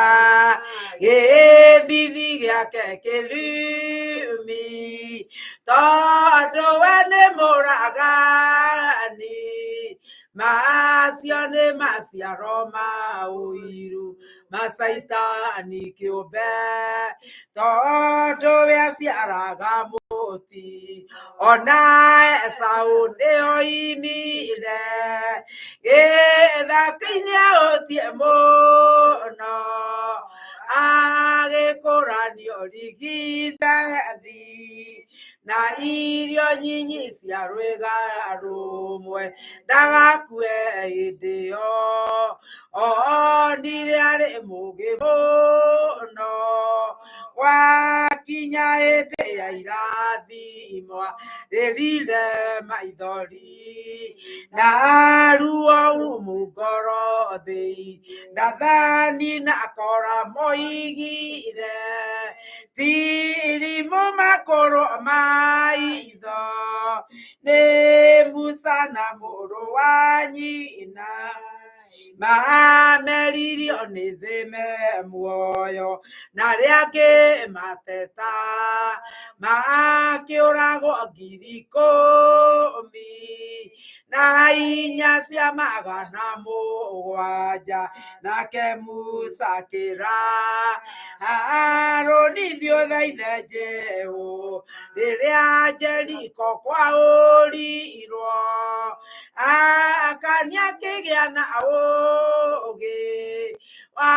gĩthithi gĩake kĩrumi, tondũ we nĩ mũragani. Macio nĩ maciaro ma ũiru ma Caitani kĩũmbe, tondũ we aciaraga mũti, ona Esaũ nĩ oimire gĩthaka-inĩ ahũtiĩ mũno, agĩkũranio rigithathi na irio nyinyi cia rwĩga rũmwe, ndagakue hĩndĩ ĩyo. Onire arĩ mũũgĩ mũno, gwakinya hĩndĩ ya irathimo, rĩrire maithori na ruo rumu ngoro thĩ. Ndathani na Kora moigire ti irimũ makũrũ maitho, nĩ Musa na mũrũ wa nyina, mameririo nĩ thĩ me muoyo, na arĩa angĩ mateta makĩũragwo 14,000 cia 700. Nake Musa akĩra Harũni, thiĩ ũthaithe Jehova rĩrĩa Jeriko kwaũrirwo, Akani akĩgĩa na ũũgĩ wa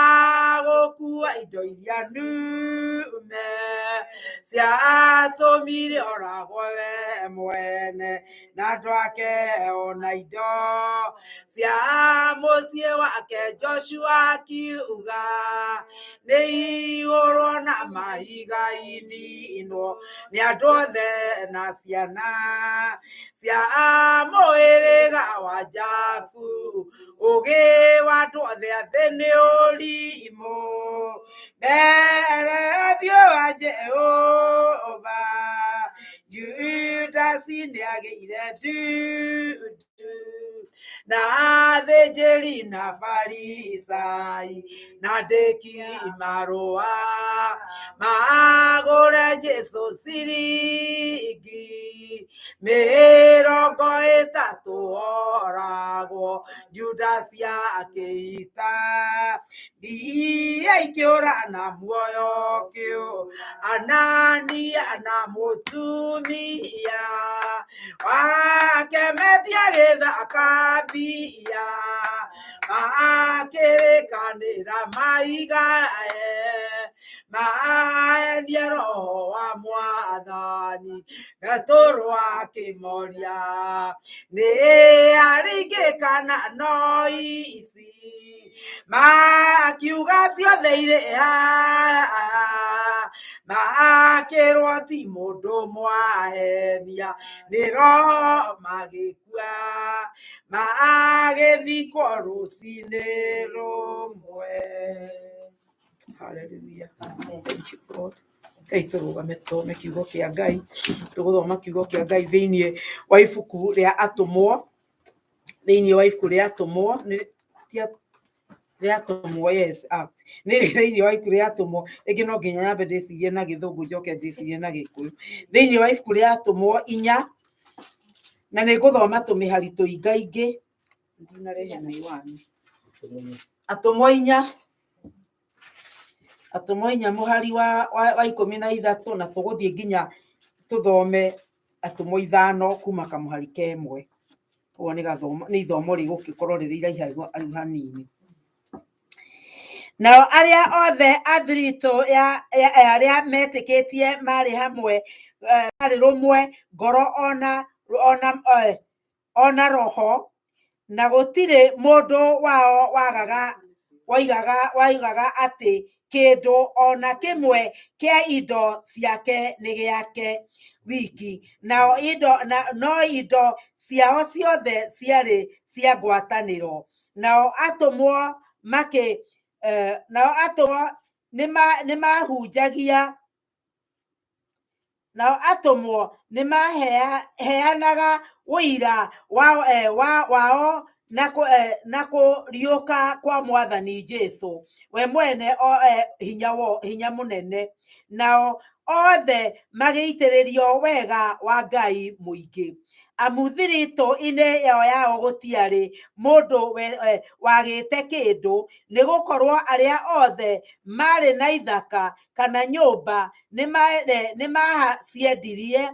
gũkua indo iria ndume ciatũmire oragwo we mwene na andũ ake ona indo cia mũciĩ wake. Joshua akiuga nĩ ihũrwo na mahiga ininwo nĩ andũ othe na ciana cia mũhĩrĩga wa Jakubu, ũgĩ wa andũ othe a thĩ nĩ ũrimũ mbere ũthiũ wa Jehova. Judasi nĩagĩire ndundu Na athĩnjĩri na Farisai na andĩki marũa magũre Jesũ ciringi 30 oragwo. Judasi akĩita mbia ikĩũra na muoyo kĩũ Anania na mũtumia wake mendia gĩthaka mbia makĩrĩkanĩra maigae maendia roho wa mwathani. Petũrũ akĩmoria nĩ harĩ kana no ici makiuga ciothe irĩ haha makĩrwo ti mũndũ mwahenia nĩ roho magĩkua magĩthikwo rũcinĩ rũmwe. Hallelujah. Thank you, God. Ngai tũrũgame tũthome kiugo kĩa Ngai. Tũgũthoma kiugo kĩa Ngai thĩinĩ wa ibuku rĩa Atũmwo, thĩinĩ wa ibuku rĩa Atũmwo, rĩa Atũmwo, yes, Act. Nĩ thĩinĩ wa ibuku rĩa Atũmwo, rĩngĩ no nginya nyambe ndĩcirie na Gĩthũngũ njoke ndĩcirie na Gĩkũyũ. Thĩinĩ wa ibuku rĩa Atũmwo 4, na nĩ ngũthoma tũmĩhari tũingaingĩ, ndinarehe mĩwani. Atũmwo 4, Atũmwo 4 mũhari wa 13, na tũgũthiĩ nginya tũthome Atũmwo 5 kuma kamũhari kemwe. Ũguo nĩ gathomo, nĩ ithomo rĩgũgĩkorwo rĩrĩ iraiha hanini. Nao arĩa othe a thiritũ ya arĩa metĩkĩtie marĩ hamwe, marĩ rũmwe ngoro ona roho, na gũtirĩ mũndũ wao waigaga atĩ kĩndũ ona kĩmwe kĩa indo ciake nĩ gĩake wiki, nao indo no indo ciao ciothe ciarĩ cia ngwatanĩro. Nao atũmwo nĩmahunjagia, nao atũmwo nĩmaheanaga ũira wao na kũriũka kwa Mwathani Jesũ we mwene hinya mũnene. Nao othe magĩitĩrĩrio wega wa Ngai mũingĩ. Amu thiritũ-inĩ yao gũtiarĩ mũndũ wagĩte kĩndũ, nĩgũkorwo arĩa othe marĩ na ithaka kana nyũmba nĩmaciendirie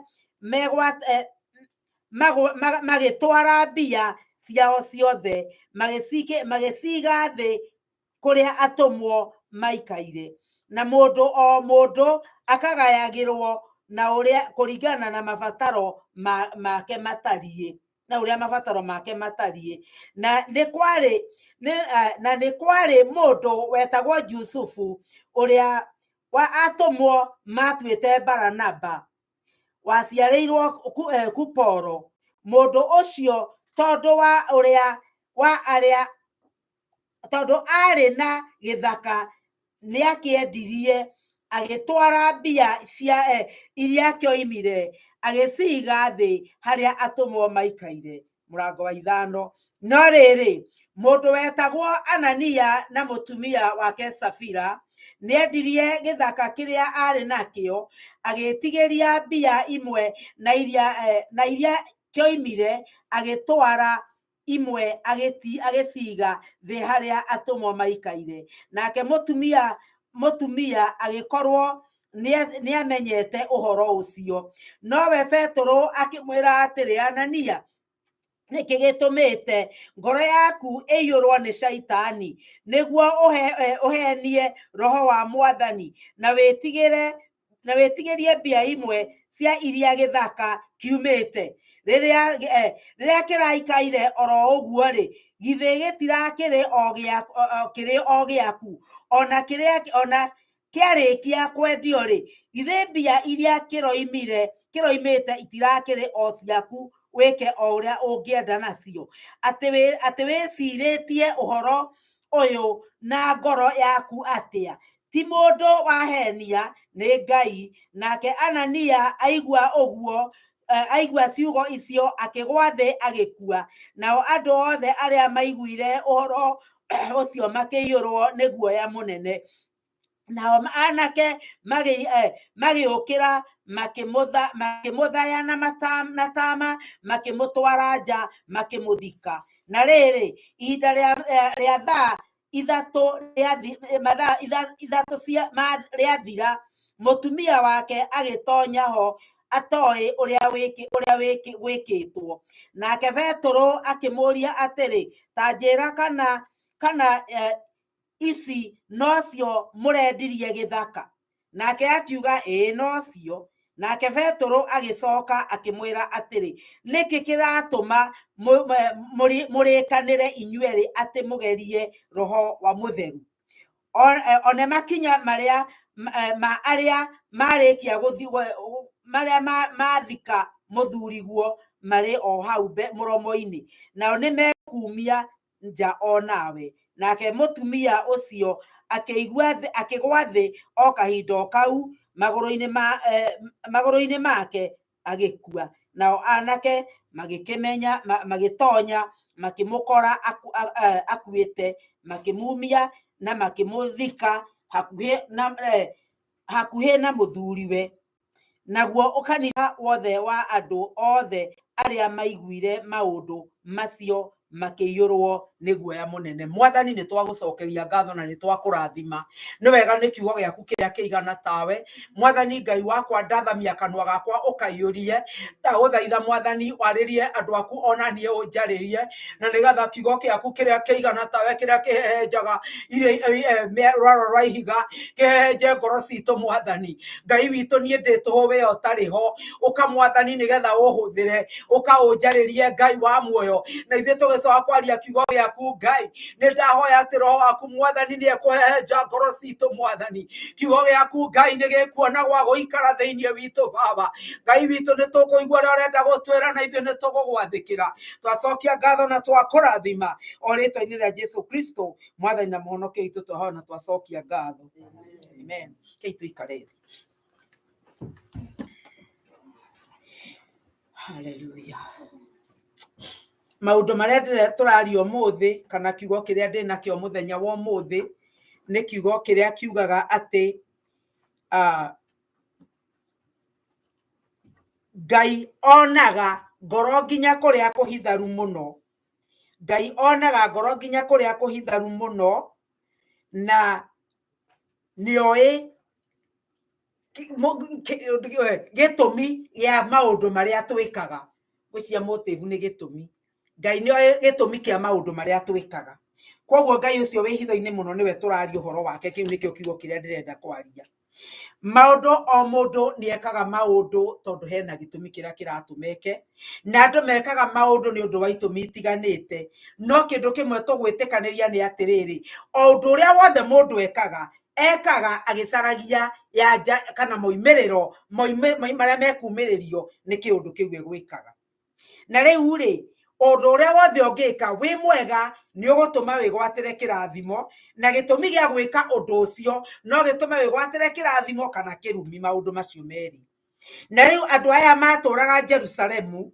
magĩtwara mbia ciao ciothe magĩciga thĩ kũrĩa atũmwo maikaire. Na mũndũ o mũndũ akagayagĩrwo na ũrĩa kũringana na mabataro make matariĩ, na ũrĩa mabataro make matariĩ. Na nĩ kwarĩ mũndũ wetagwo Jusufu, ũrĩa wa atũmwo matuĩte Baranaba, waciarĩirwo Kuporo. Mũndũ ũcio tondũ wa ũrĩa wa arĩa tondũ arĩ na gĩthaka nĩakĩendirie, agĩtwara mbia cia iria kĩoimire, agĩciga thĩ harĩa atũmwo maikaire. Mũrango wa 5. No rĩrĩ, mũndũ wetagwo Anania na mũtumia wake Safira nĩendirie gĩthaka kĩrĩa arĩ nakĩo, agĩtigĩria mbia imwe na iria kĩoimire, agĩtwara imwe agĩciga thĩ harĩa atũmwo maikaire. Nake mũtumia agĩkorwo nĩamenyete ũhoro ũcio. Nowe Petũrũ akĩmwĩra atĩrĩ, Anania, nĩkĩ gĩtũmĩte ngoro yaku ĩiyũrwo nĩ Shaitani, nĩguo ũhenie roho wa Mwathani, na wĩtigĩrie mbia imwe cia iria gĩthaka kiumĩte? Rĩrĩa kĩraikaire oro ũguo-rĩ, githĩ gĩtirakĩrĩ o gĩaku? Ona kĩarĩkia kwendio-rĩ, githĩ mbia iria kĩroimĩte itirakĩrĩ o ciaku wĩke o ũrĩa ũngĩenda nacio? Atĩ wĩcirĩtie ũhoro ũyũ na ngoro yaku atĩa? Ti mũndũ wahenia, nĩ Ngai. Nake Anania aigua ũguo, Aigua ciugo icio akĩgwa thĩ agĩkua. Nao andũ othe arĩa maiguire ũhoro ũcio makĩiyũrwo nĩ guoya mũnene. Nao anake magĩũkĩra makĩmũthaya na tama, makĩmũtwara nja, makĩmũthika. Na rĩrĩ, ihinda rĩa thaa ithatũ mathaa ithatũ cia rĩathira, mũtumia wake agĩtonya ho atoĩ ũrĩa gwĩkĩtwo. Nake Petero akĩmũũria atĩrĩ, ta njĩra kana ici nocio mũrendirie gĩthaka? Nake akiuga, ĩĩ nocio. Nake Petero agĩcoka akĩmwĩra atĩrĩ, nĩkĩ kĩratũma mũrĩkanĩre inyuerĩ atĩ mũgerie Roho wa Mũtheru? One makinya marĩa ma arĩa marĩkia marĩa mathika mũthuriguo marĩ o hau mũromo-inĩ, nao nĩmekumia nja o nawe. Nake mũtumia ũcio akĩgwa thĩ o kahinda o kau magũrũ-inĩ make agĩkua. Nao anake magĩkĩmenya, magĩtonya, makĩmũkora akuĩte, makĩmumia na makĩmũthika hakuhĩ na mũthuriwe. Naguo kanitha wothe wa andũ othe arĩa maiguire maũndũ macio makĩiyũrwo nĩ guoya mũnene. Mwathani, nĩ twagũcokeria ngatho na nĩ twakũrathima. Nĩ wega nĩ kiugo gĩaku kĩrĩa kĩigana tawe. Mwathani Ngai wakwa, ndathamia kanua gakwa ũkaiyũrie. Ndagũthaitha Mwathani, warĩrie andũ aku ona niĩ ũnjarĩrie, na nĩgetha kiugo gĩaku kĩrĩa kĩigana tawe, kĩrĩa kĩhehenjaga rwaro rwa ihiga, kĩhehenje ngoro citũ. Mwathani Ngai witũ, niĩ ndĩ tũhũ, we ũtarĩ ho. Ũka Mwathani nĩgetha ũhũthĩre, ũka ũnjarĩrie Ngai wa muoyo, na ithuĩ tũgĩcoka kwaria kiugo gĩaku. Ngai, nĩ ndahoya atĩ Roho waku Mwathani nĩ ekũhehenja ngoro citũ. Mwathani, kiugo gĩaku Ngai nĩ gĩkuona gwa gũikara thĩinĩ witũ. Baba Ngai witũ, nĩ tũkũigua ũrĩa ũrenda gũtwĩra, na ithuĩ nĩ tũgũgwathĩkĩra. Twacokia ngatho na twakũrathima o rĩtwa-inĩ rĩa Jesu Kristo, Mwathani na Mũhonokia witũ, twahoya na twacokia ngatho. Amen. Kei tũikare thĩ. Hallelujah. Maũndũ marĩa tũraria ũmũthĩ, kana kiugo kĩrĩa ndĩ nakĩo mũthenya wa ũmũthĩ, nĩ kiugo kĩrĩa kiugaga atĩ Ngai onaga ngoro nginya kũrĩa kũhitharu mũno. Ngai onaga ngoro nginya kũrĩa kũhitharu mũno, na nĩoĩ gĩtũmi gĩa maũndũ marĩa twĩkaga. Ngwĩciria motive nĩ gĩtũmi. Ngai nĩoĩ gĩtũmi kĩa maũndũ marĩa twĩkaga. Koguo Ngai ũcio wĩ hitho-inĩ mũno nĩwe tũraria ũhoro wake. Kĩu nĩkĩo kiugo kĩrĩa ndĩrenda kwaria. Maũndũ, o mũndũ nĩ ekaga maũndũ tondũ hena gĩtũmi kĩrĩa kĩratũma eke, na andũ mekaga maũndũ nĩ ũndũ wa itũmi itiganĩte. No kĩndũ kĩmwe tũgwĩtĩkanĩria nĩ atĩrĩrĩ, o ũndũ ũrĩa wothe mũndũ ekaga, ekaga agĩcaragia yanja kana moimĩrĩro marĩa mekumĩrĩrio nĩ kĩũndũ kĩu egwĩkaga. Na rĩu rĩ, ũndũ ũrĩa wothe ũngĩka wĩ mwega nĩ ũgũtũma wĩgwatĩre kĩrathimo, na gĩtũmi gĩa gwĩka ũndũ ũcio no gĩtũme wĩgwatĩre kĩrathimo kana kĩrumi, maũndũ macio merĩ. Na rĩu andũ aya matũraga Jerusalemu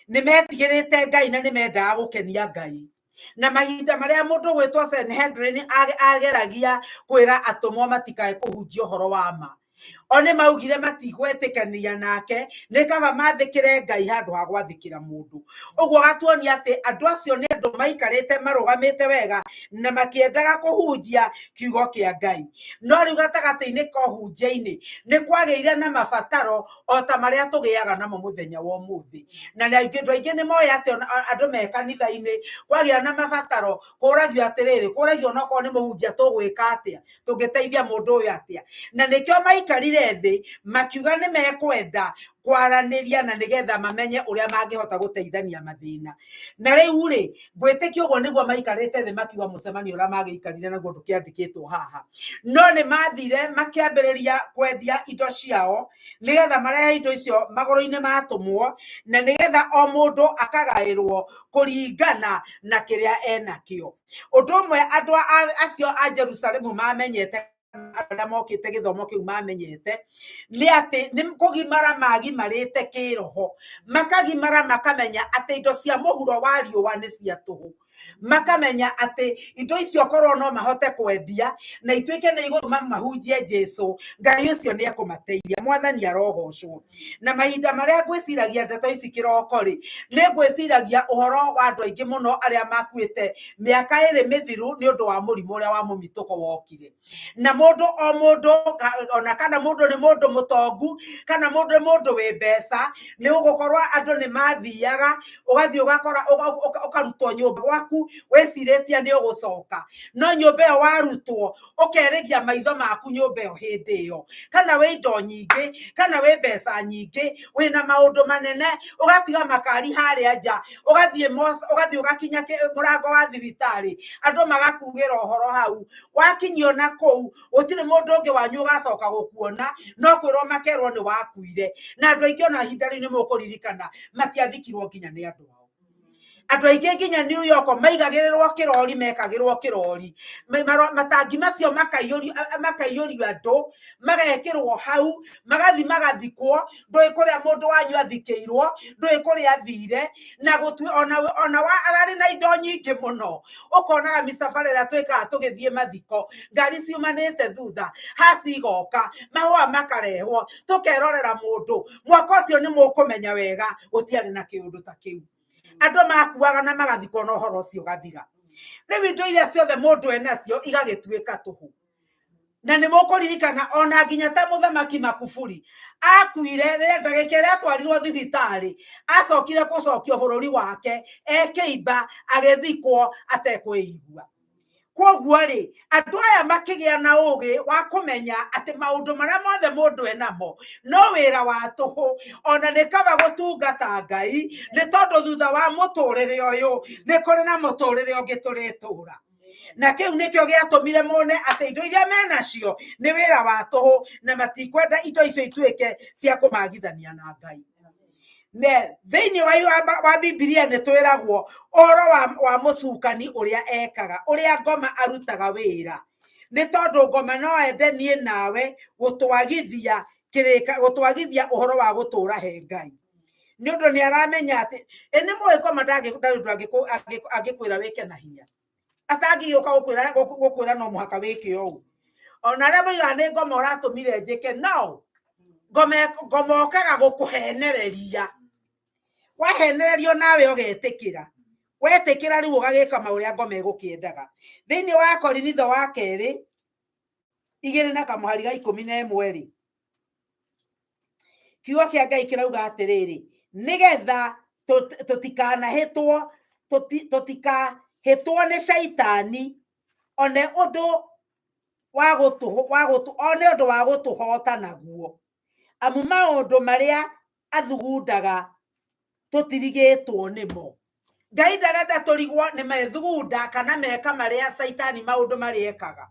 nĩ metigĩrĩte Ngai na nĩ mendaga gũkenia Ngai. Na mahinda marĩa mũndũ gwĩtwo Sanhedrin ageragia kwĩra atũmwo matikae kũhunjia ũhoro wa ma, o nĩ maugire matigwetĩkania nake, nĩ kaba mathĩkĩre Ngai handũ ha gwathĩkĩra mũndũ. Ũguo gatuonia atĩ andũ acio nĩ andũ maikarĩte marũgamĩte wega na makĩendaga kũhunjia kiugo kĩa Ngai. No rĩu gatagatĩ-inĩ ka ũhunjia-inĩ nĩ kwagĩire na mabataro o ta marĩa tũgĩaga namo mũthenya wa ũmũthĩ. Na andũ aingĩ nĩ moĩ atĩ ona andũ me kanitha-inĩ kwagĩa na mabataro, kũragio atĩrĩrĩ, kũragio onokorwo nĩ mũhunjia, tũgwĩka atĩa, tũngĩteithia mũndũ ũyũ atĩa. Na nĩkĩo maikarire thĩ makiuga nĩ mekwenda kwaranĩria na nĩgetha mamenye ũrĩa mangĩhota gũteithania mathĩna. Na rĩu rĩ, ngwĩtĩkia ũguo nĩguo maikarĩte thĩ makiuga mũcemanio ũrĩa magĩikarire naguo ndũkĩandĩkĩtwo haha. No nĩ mathire makĩambĩrĩria kwendia indo ciao nĩgetha marehe indo icio magũrũ-inĩ ma atũmwo, na nĩgetha o mũndũ akagaĩrwo kũringana na kĩrĩa enakĩo. Ũndũ ũmwe andũ acio a Jerusalemu mamenyete Arĩa mokĩte gĩthomo kĩu mamenyete nĩ atĩ nĩ kũgimara magimarĩte kĩroho, makagimara makamenya atĩ indo cia mũhuro wa riũa nĩ cia tũhũ, makamenya atĩ indo icio korwo no mahote kwendia na ituĩke nĩ igũtũma mahunjie Jesu, Ngai ũcio nĩ ekũmateithia. Mwathani arogocwo. Na mahinda marĩa ngwĩciragia ndeto ici kĩroko rĩ, nĩ ngwĩciragia ũhoro wa andũ aingĩ mũno arĩa makuĩte mĩaka 2 mĩthiru nĩ ũndũ wa mũrimũ ũrĩa wa mũmitũko wokire. Na mũndũ o mũndũ, ona kana mũndũ nĩ mũndũ mũtongu kana mũndũ nĩ mũndũ wĩ mbeca, nĩ ũgũkorwo andũ nĩ mathiaga, ũgathiĩ ũgakora ũkarutwo nyũmba gwaku wĩcirĩtie nĩ ũgũcoka, no nyũmba ĩyo warutwo ũkerĩgia maitho maku nyũmba ĩyo hĩndĩ ĩyo, kana wĩ indo nyingĩ kana wĩ mbeca nyingĩ, wĩna maũndũ manene, ũgatiga makari harĩa nja, ũgathiĩ ũgathiĩ ũgakinya mũrango wa thibitarĩ, andũ magakugĩra ũhoro hau. Wakinyio na kũu gũtirĩ mũndũ ũngĩ wanyu ũgacoka gũkuona, no kwĩrwo makerwo nĩ wakuire. Na andũ aingĩ ona ihinda rĩu nĩ mũkũririkana matiathikirwo nginya nĩ andũ ao. Andũ aingĩ nginya New York maigagĩrĩrwo kĩrori, mekagĩrwo kĩrori, matangi macio makaiyũrio andũ, magekĩrwo hau, magathi magathikwo, ndũĩ kũrĩa mũndũ wanyu athikĩirwo, ndũĩ kũrĩa athire, na ona wa ararĩ na indo nyingĩ mũno. Ũkonaga mĩcabara ĩrĩa twĩkaga tũgĩthiĩ mathiko, ngari ciumanĩte thutha, haci igoka, mahũa makarehwo, tũkerorera mũndũ. Mwaka ũcio nĩ mũkũmenya wega gũtiarĩ na kĩũndũ ta kĩu. Andũ makuaga na magathikwo na ũhoro ũcio ũgathira. Rĩu indo iria ciothe mũndũ enacio igagĩtuĩka tũhũ. Na nĩ mũkũririkana ona nginya ta mũthamaki Makuburi akuire rĩrĩa ndagĩka ĩrĩa atwarirwo thibitarĩ, acokire gũcokio bũrũri wake ekĩimba, agĩthikwo atekwĩigua. Kwoguo rĩ, andũ aya makĩgĩa na ũgĩ wa kũmenya atĩ maũndũ marĩa mothe mũndũ enamo no wĩra wa tũhũ, ona nĩ kaba gũtungata Ngai, nĩ tondũ thutha wa mũtũrĩre ũyũ nĩ kũrĩ na mũtũrĩre ũngĩ tũrĩtũra. Na kĩu nĩkĩo gĩatũmire mone atĩ indo iria menacio nĩ wĩra wa tũhũ, na matikwenda indo icio ituĩke cia kũmagithania na Ngai. Ne thĩinĩ wa Bibilia nĩ twĩragwo ũhoro wa mũcukani ũrĩa ekaga, ũrĩa ngoma arutaga wĩra. Nĩ tondũ ngoma no ende niĩ nawe gũtwagithia kĩrĩka, gũtwagithia ũhoro wa gũtũra he Ngai. Nĩ ũndũ nĩ aramenya atĩ, ĩ nĩ mũĩ ngoma ndarĩ ũndũ angĩkwĩra wĩke na hinya. Atangĩgĩũka gũkwĩra no mũhaka wĩke ũũ. Ona arĩa moigaga nĩ ngoma ũratũmire njĩke, no ngoma okaga gũkũhenereria. Wahenererio nawe ũgetĩkĩra. Wetĩkĩra rĩu ũgagĩka maũrĩa ngoma ĩgũkĩendaga. Thĩinĩ wa Korinitho wa kerĩ, igĩrĩ na kamũhari ga ikũmi na ĩmwe rĩ, kiugo kĩa Ngai kĩrauga atĩrĩrĩ, nĩgetha tũtikanahĩtwo, tũtikahĩtwo nĩ caitani, one ũndũ wa gũtũhũ, wa gũtũ, one ũndũ wa gũtũhota naguo. Amu maũndũ marĩa athugundaga tũtirigĩtwo nĩmo. Ngai ndarenda tũrigwo nĩ methugunda kana meka marĩa caitani maũndũ marĩa ekaga.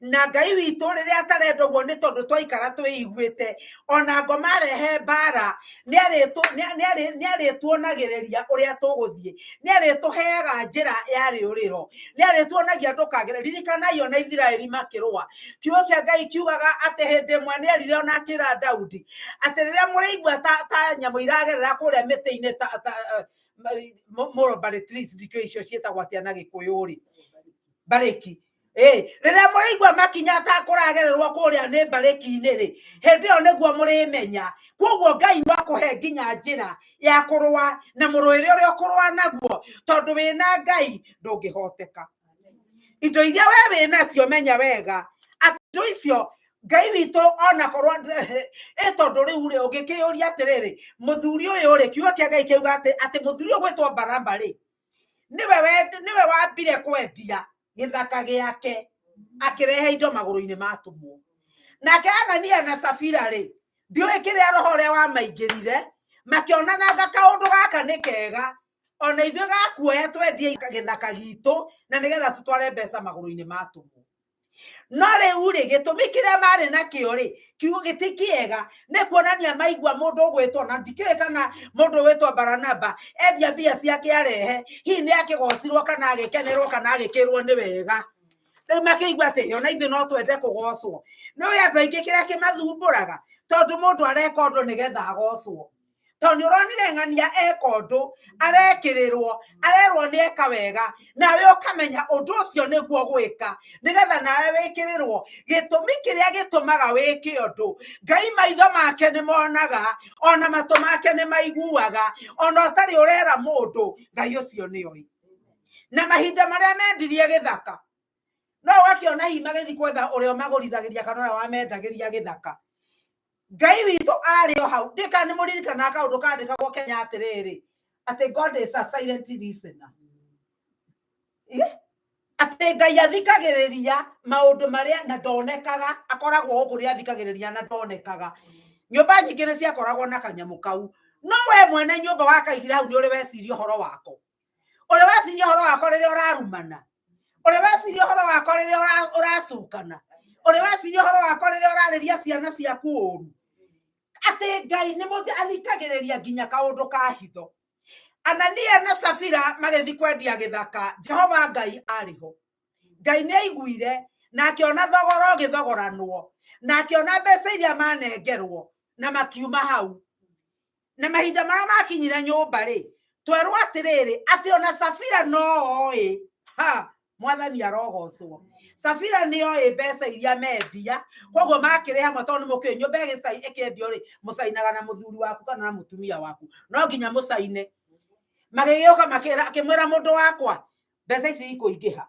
Na Ngai witũ rĩrĩa atarenda ũguo nĩ tondũ twaikara twĩiguĩte, ona ngoma arehe mbara, nĩ arĩtuonagĩrĩria ũrĩa tũgũthiĩ, nĩ arĩtũheaga njĩra ya rĩũrĩro, nĩ arĩtuonagia ndũkagere. Ririkanai ona Isiraeli makĩrũa, kiugo kĩa Ngai kiugaga atĩ hĩndĩ ĩmwe nĩ erire ona akĩra Daudi atĩ rĩrĩa mũrĩigua ta nyamũ iragerera kũrĩa mĩtĩ-inĩ ta mulberry trees, ndikĩũĩ icio ciĩtagwo atĩa na Gĩkũyũ rĩ, mbarĩki. Rĩrĩa mũraigua makinya ta kũragererwo kũrĩa nĩ mbarĩki-inĩ rĩ, hĩndĩ ĩyo nĩguo mũrĩmenya. Kwoguo Ngai no akũhe nginya njĩra ya kũrũa na mũrũĩre ũrĩa ũkũrũa naguo, tondũ wĩna Ngai ndũngĩhoteka. Indo iria we wĩnacio menya wega atĩ indo icio Ngai witũ onakorwo tondũ rĩu rĩ, ũngĩkĩyũria atĩrĩrĩ, mũthuri ũyũ rĩ, kiugo kĩa Ngai kĩuga atĩ mũthuri ũyũ gwĩtwo Baraba rĩ, nĩwe wambire kwendia gĩthaka gĩake akĩrehe indo magũrũ-inĩ ma atũmwo. Nake Anania na Safira rĩ, ndiũĩ kĩrĩa roho ũrĩa wamaingĩrire, makĩonanaga kaũndũ gaka nĩ kega, ona ithuĩ gakuoya twendie gĩthaka gitũ na nĩgetha tũtware mbeca magũrũ-inĩ ma atũmwo. No rĩu rĩ, gĩtũmi kĩrĩa marĩ nakĩo rĩ, kiugo gĩti kĩega, nĩ kuonania maigua mũndũ ũgwĩtwo, na ndikĩũĩ kana mũndũ ũgwĩtwo Baranaba endia mbia ciake arehe, hihi nĩ akĩgocirwo kana agĩkenerwo kana agĩkĩrwo nĩ wega. Rĩu makĩigua atĩ ona ithuĩ no twende kũgocwo. Nĩ ũĩ andũ aingĩ kĩrĩa kĩmathumbũraga, tondũ mũndũ areka ũndũ nĩgetha agocwo. Tondũ nĩ ũronire ng'ania eka ũndũ, arekĩrĩrwo, arerwo nĩ eka wega, nawe ũkamenya ũndũ ũcio nĩguo gwĩka, nĩgetha nawe wĩkĩrĩrwo. Gĩtũmi kĩrĩa gĩtũmaga wĩke ũndũ, Ngai maitho make nĩ monaga, ona matũ make nĩ maiguaga, ona ũtarĩ ũrera mũndũ, Ngai ũcio nĩ oĩ. Na mahinda marĩa mendirie gĩthaka, no ũgakĩona hihi magĩthiĩ gwetha ũrĩa ũmagũrithagĩria kana ũrĩa wamendagĩria gĩthaka. Ngai witũ arĩ o hau. Ndiũĩ kana nĩ mũririkanaga kaũndũ kandĩkagwo Kenya atĩrĩrĩ, atĩ God is a silent listener. Atĩ Ngai athikagĩrĩria maũndũ marĩa na ndonekaga, akoragwo gũkũ nĩ athikagĩrĩria na ndonekaga. Nyũmba nyingĩ nĩ ciakoragwo na kanyamũ kau, no we mwene nyũmba wakaigire hau nĩ ũrĩ weciria ũhoro wako. Ũrĩ weciria ũhoro wako rĩrĩa ũrarumana, ũrĩ weciria ũhoro wako rĩrĩa ũracukana, ũrĩ weciria ũhoro wako rĩrĩa ũrarĩria ciana ciaku ũru. Atĩ Ngai nĩ athikagĩrĩria nginya kaũndũ ka hitho. Anania na Safira magĩthiĩ kwendia gĩthaka, Jehova Ngai arĩ ho. Ngai nĩ aiguire na akĩona thogora ũgĩthogoranwo, na akĩona mbeca iria manengerwo na makiuma hau. Na mahinda marĩa makinyire nyũmba rĩ, twerwo atĩrĩrĩ, atĩ ona Safira no oĩ, ha, Mwathani arogocwo. Safira nĩ oĩ mbeca iria mendia, koguo makĩrĩ hamwe, tondũ nĩ mũkĩũĩ nyũmba ĩkĩendio rĩ, mũcainaga na mũthuri waku kana na mũtumia waku, no nginya mũcaine. Magĩgĩũka akĩmwĩra mũndũ wakwa, mbeca ici ikũingĩha.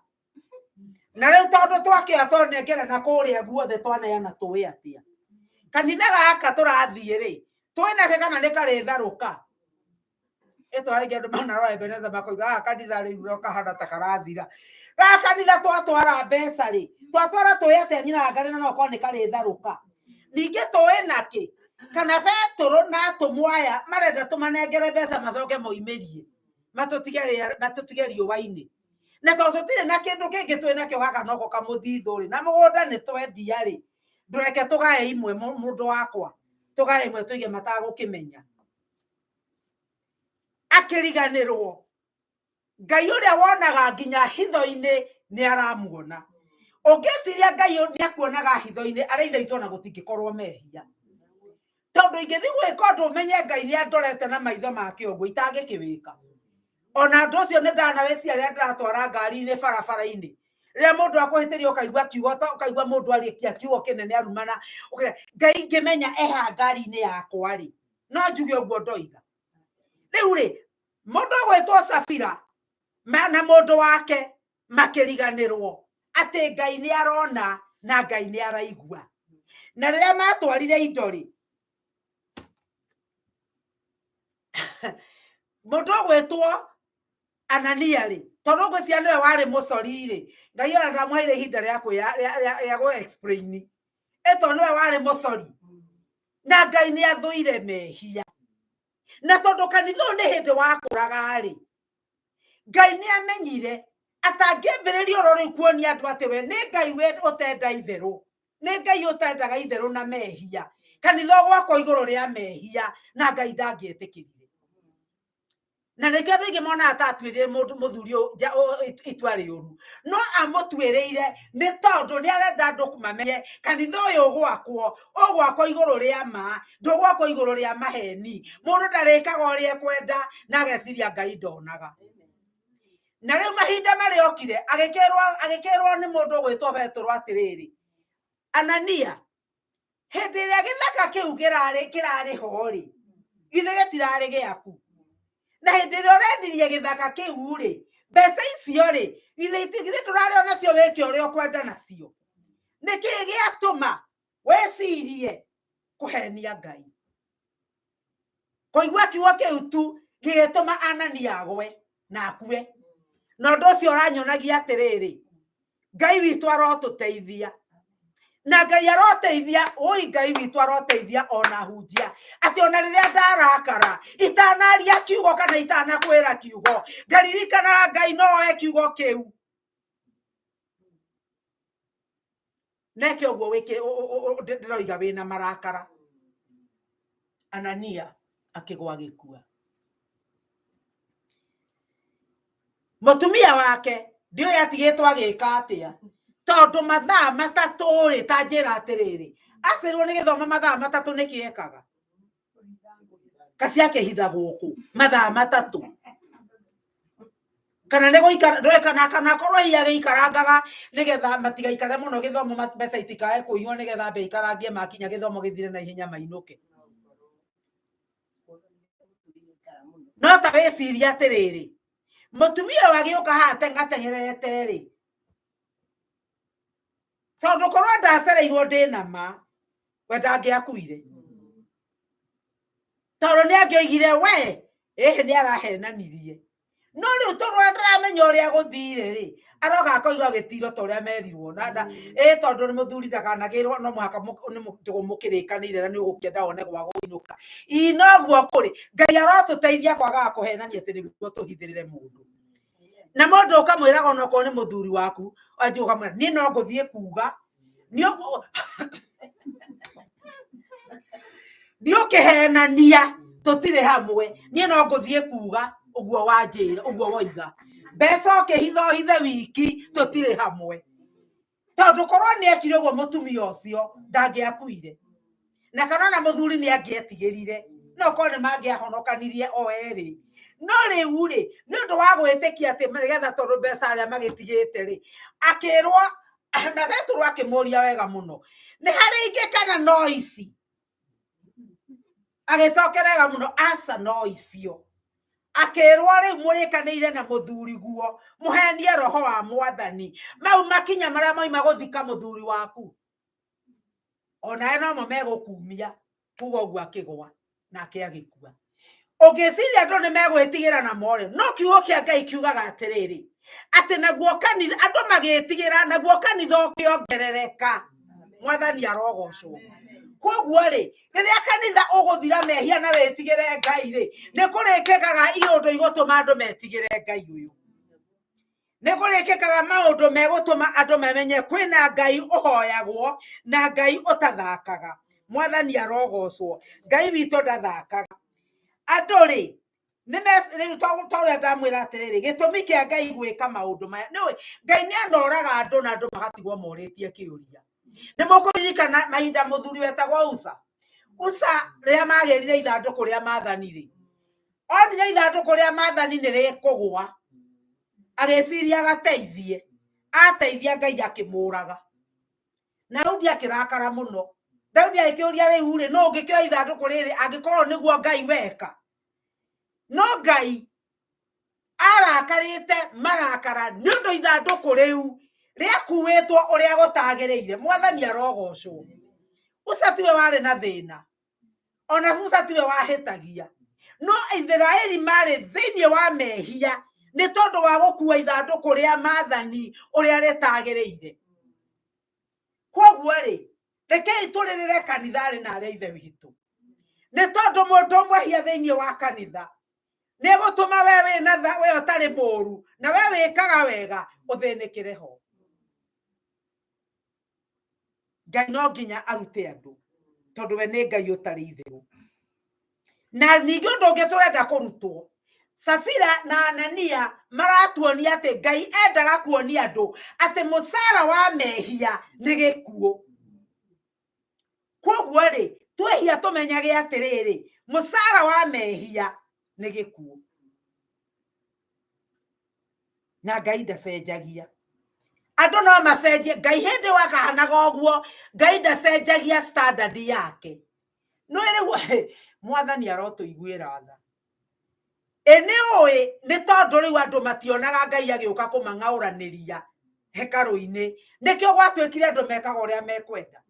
Na rĩu tondũ twakĩoya twanengera na kũrĩa guothe twaneana tũĩ atĩa. Kanitha gaka tũrathiĩ rĩ, twĩnake kana nĩ karĩtharũka? Ĩtwara rĩngĩ andũ manarora Ebeneza makoiga gaka kanitha rĩu no kahana ta karathira. Gaka kanitha twatwara mbeca rĩ, twatwara tũĩ atĩa nyina wa Ngarĩ na no korwo nĩ karĩtharũka. Ningĩ tũĩ nakĩ? Kana Betũrũ na atũmwo aya marenda tũmanengere mbeca macoke moimĩrie, matũtige riũa-inĩ. Na tondũ tũtirĩ na kĩndũ kĩngĩ twĩ nakĩo gaka noko kamũthithũ rĩ, na mũgũnda nĩ twendia rĩ, ndũreke tũgae imwe mũndũ wakwa, tũgae imwe tũige matagũkĩmenya. Akĩriganĩrwo Ngai ũrĩa wonaga nginya hitho-inĩ nĩ aramuona. Ũngĩciria Ngai nĩ akuonaga hitho-inĩ, arĩa ithe witũ ona gũtingĩkorwo mehia. Tondũ ingĩthiĩ gwĩka ũndũ menye Ngai nĩ andorete na maitho make ũguo itangĩkĩwĩka. Ona ũndũ ũcio nĩ ndanawĩciria rĩrĩa ndĩratwara ngari-inĩ barabara-inĩ. Rĩrĩa mũndũ akũhĩtĩria ũkaigua kiugo, ũkaigua mũndũ arĩkia kiugo kĩnene arumana, ũkauga Ngai ingĩmenya eha ngari-inĩ yakwa rĩ, no njuge ũguo ndoiga. Rĩu rĩ, mũndũ ũgwĩtwo Safira na mũndũ wake makĩriganĩrwo atĩ Ngai nĩ arona na Ngai nĩ araigua. Na rĩrĩa matwarire indo rĩ, mũndũ ũgwĩtwo Anania rĩ, tondũ ngwĩciria nĩwe warĩ mũcori rĩ, Ngai ona ndamũheire ihinda rĩa gũ explain. Ĩ tondũ nĩwe warĩ mũcori, na Ngai nĩ athũire mehia. Na tondũ kanitha ũyũ nĩ hĩndĩ wakũraga rĩ, Ngai nĩ amenyire atangĩambĩrĩria oro rĩu kuonia andũ atĩ we nĩ Ngai we ũtenda itherũ, nĩ Ngai ũtendaga itherũ na mehia. Kanitha ũgwakwo igũrũ rĩa mehia na Ngai ndangĩetĩkĩrire. Na nĩkĩo andũ aingĩ monaga ta atuĩrĩire mũndũ mũthuri ũyũ itua rĩũru, no amũtuĩrĩire nĩ tondũ nĩ arenda andũ mamenye kanitha ũyũ ũgwakwo, ũgwakwo igũrũ rĩa ma, ndũgwakwo igũrũ rĩa maheni. Mũndũ ndarĩkaga ũrĩa ekwenda na ageciria Ngai ndonaga. Na rĩu mahinda marĩa okire, agĩkĩrwo nĩ mũndũ ũgwĩtwo Petũrũ atĩrĩrĩ, Anania, hĩndĩ ĩrĩa gĩthaka kĩu kĩrarĩ ho rĩ, githĩ gĩtirarĩ gĩaku? Na hĩndĩ ĩrĩa ũrendirie gĩthaka kĩu rĩ, mbeca icio rĩ, githĩ ndũrarĩ o nacio wĩke ũrĩa ũkwenda nacio? Nĩkĩĩ gĩatũma wĩcirie kũhenia Ngai? Kũigua kiugo kĩu tu gĩgĩtũma Anania agwe na akue. Na ũndũ ũcio ũranyonagia atĩrĩrĩ, Ngai witũ arotũteithia. Na Ngai aroteithia, oi Ngai witũ aroteithia ona hunjia. Atĩ ona rĩrĩa ndarakara, itanaria kiugo kana itanakwĩra kiugo, ngaririkanaga Ngai no oe kiugo kĩu. Neke ũguo wĩke, ndĩroiga wĩna marakara. Anania akĩgwa agĩkua. Mũtumia wake ndiũĩ atigĩtwo agĩka atĩa, Tondũ mathaa matatũ rĩ, ta njĩra atĩrĩrĩ, acerwo nĩ gĩthomo mathaa matatũ nĩkĩ ekaga? Kaci akĩhithagwo kũ mathaa matatũ? Kana nĩ gũikara ndũĩ kana kana akorwo hihi agĩikarangaga nĩgetha matigaikare mũno gĩthomo mbeca itikae kũiywo nĩgetha ambe aikarangie makinya gĩthomo gĩthire na ihenya mainũke. No ta wĩcirie atĩrĩrĩ, mũtumia ũyũ agĩũka haha teng'ateng'erete rĩ, tondũ korwo ndacereirwo ndĩ na ma, we ndangĩakuire. Tondũ nĩ angĩoigire we ĩhĩ nĩ arahenanirie. No rĩu tondũ ũrĩa ndaramenya ũrĩa gũthire rĩ, aroka akoiga gĩtiro ta ũrĩa merirwo. Na nda ĩ tondũ nĩ mũthuri ndakanagĩrwo no mũhaka nĩ ndũgũ mũkĩrĩkanĩire na nĩ ũgũkĩenda wone gwa kũinũka. Ii noguo kũrĩ. Ngai arotũteithia kwagaga kũhenania atĩ nĩguo tũhithĩrĩre mũndũ. Na mũndũ ũkamwĩraga onokorwo nĩ mũthuri waku, wanjia ũkamwĩra niĩ no ngũthiĩ kuga. Ndiũkĩhenania tũtirĩ hamwe, niĩ no ngũthiĩ kuga ũguo wanjĩra, ũguo woiga. Mbeca ũkĩhitha ũhithe wiki, tũtirĩ hamwe. Tondũ korwo nĩ ekire ũguo mũtumia ũcio ndangĩakuire. Na kana ona mũthuri nĩ angĩetigĩrire, no korwo nĩ mangĩahonokanirie o erĩ. No rĩu rĩ, nĩ ũndũ wa gwĩtĩkia atĩ nĩgetha tondũ mbeca arĩa magĩtigĩte rĩ, akĩrwo na Petero akĩmũria wega mũno, nĩ harĩ ingĩ kana no ici? Agĩcokera wega mũno, aca no icio. Akĩrwo rĩu mũrĩkanĩire na mũthuri guo, mũhenie roho wa mwathani. Mau makinya marĩa moima gũthika mũthuri waku, onawe nomo megũkumia. Kuga ũguo akĩgwa nake agĩkua. Ũngĩciria andũ nĩ megwĩtigĩra na more, no kiugo kĩa Ngai kiugaga atĩrĩrĩ, atĩ naguo kanitha andũ magĩtigĩra, naguo kanitha ũkĩongerereka. Mwathani arogocwo. Koguo rĩ, rĩrĩa kanitha ũgũthira mehia na wĩtigĩre Ngai rĩ, nĩ kũrĩkĩkaga iũndũ igũtũma andũ metigĩre Ngai ũyũ. Nĩ kũrĩkĩkaga maũndũ megũtũma andũ mamenye kwĩna Ngai ũhoyagwo na Ngai ũtathakaga. Mwathani arogocwo. Ngai witũ ndathakaga. Andũ rĩ, rĩu ta ũrĩa ndamwĩra atĩrĩrĩ, gĩtũmi kĩa Ngai gwĩka maũndũ maya, nĩũĩ Ngai nĩ anoraga andũ na andũ magatigwo morĩtie kĩũria. Nĩ mũkũririkana mahinda mũthuri wetagwo Usa? Usa rĩrĩa magĩrire ithandũkũ rĩa maathani rĩ, onire ithandũkũ rĩa maathani nĩ rĩkũgwa, agĩciria agateithie, ateithia Ngai akĩmũraga. Na Daudi akĩrakara mũno. Daudi agĩkĩũria rĩu rĩ, nũ ũngĩkĩoya ithandũkũ rĩrĩ angĩkorwo nĩguo Ngai weka? No Ngai arakarĩte marakara nĩ ũndũ ithandũkũ rĩu rĩakuĩtwo ũrĩa gũtagĩrĩire. Mwathani arogocwo. Usa tiwe warĩ na thĩna, ona Musa tiwe wahĩtagia, no Isiraeli marĩ thĩinĩ wa mehia nĩ tondũ wa gũkua ithandũkũ rĩa maathani ũrĩa rĩtagĩrĩire. Koguo rĩ, rekei tũrĩrĩre kanitha-rĩ na arĩa ithe witũ, nĩ tondũ mũndũ ũmwe hia thĩinĩ wa kanitha nĩ gũtũma we wĩna tha, we ũtarĩ mũru na we wĩkaga wega ũthĩnĩkĩre ho. Ngai no nginya arute andũ tondũ we nĩ Ngai ũtarĩ itherũ. Na ningĩ ũndũ ũngĩ tũrenda kũrutwo, Safira na Anania maratuonia atĩ Ngai endaga kuonia andũ atĩ mũcara wa mehia nĩ gĩkuũ. Koguo rĩ, twĩhia tũmenyage atĩrĩrĩ, mũcara wa mehia nĩ gĩkuũ. Na Ngai ndacenjagia. Andũ no macenjie, Ngai hĩndĩ wakahanaga ũguo, Ngai ndacenjagia standard yake. No rĩu Mwathani arotũiguĩra tha. Ĩ nĩ ũĩ nĩ tondũ rĩu andũ mationaga Ngai agĩũka kũmang'aũranĩria hekarũ-inĩ, nĩkĩo gwatuĩkire andũ mekaga ũrĩa mekwenda.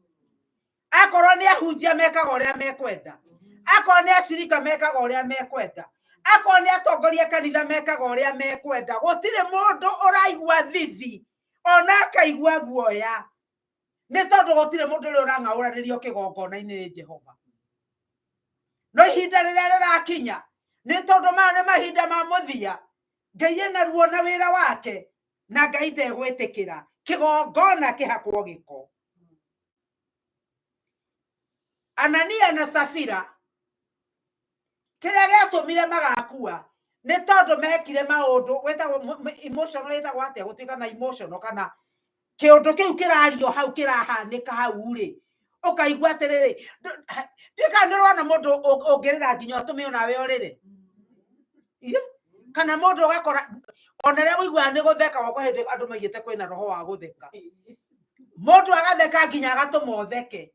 Akorwo nĩ ahunjia mekaga ũrĩa mekwenda, akorwo nĩ acirika mekaga ũrĩa mekwenda, akorwo nĩ atongoria kanitha mekaga ũrĩa mekwenda. Gũtirĩ mũndũ ũraigua thithi ona akaigua guoya, nĩ tondũ gũtirĩ mũndũ ũrĩa ũrang'aũranĩrio kĩgongona-inĩ nĩ Jehova. No ihinda rĩrĩa rĩrakinya, nĩ tondũ maya nĩ mahinda ma mũthia, Ngai ena ruo na wĩra wake, na Ngai ndegwĩtĩkĩra kĩgongona kĩhakwo gĩko. Anania na Safira kĩrĩa gĩatũmire magakua nĩ tondũ mekire maũndũ wĩtagwo emotional, ĩtagwo atĩa gũtuĩka na emotional kana Kĩũndũ kĩu kĩrario hau kĩrahanĩka hau rĩ, ũkaigua atĩrĩrĩ, ndiũĩ kana nĩ ũrona mũndũ ũngĩrĩra nginya ũtũme onawe ũrĩre. Ĩ? Kana mũndũ ũgakora ona rĩrĩa ũiguaga nĩ gũtheka gwakwa hĩndĩ andũ maigĩte kwĩna roho wa gũtheka. Mũndũ agatheka nginya agatũma ũtheke.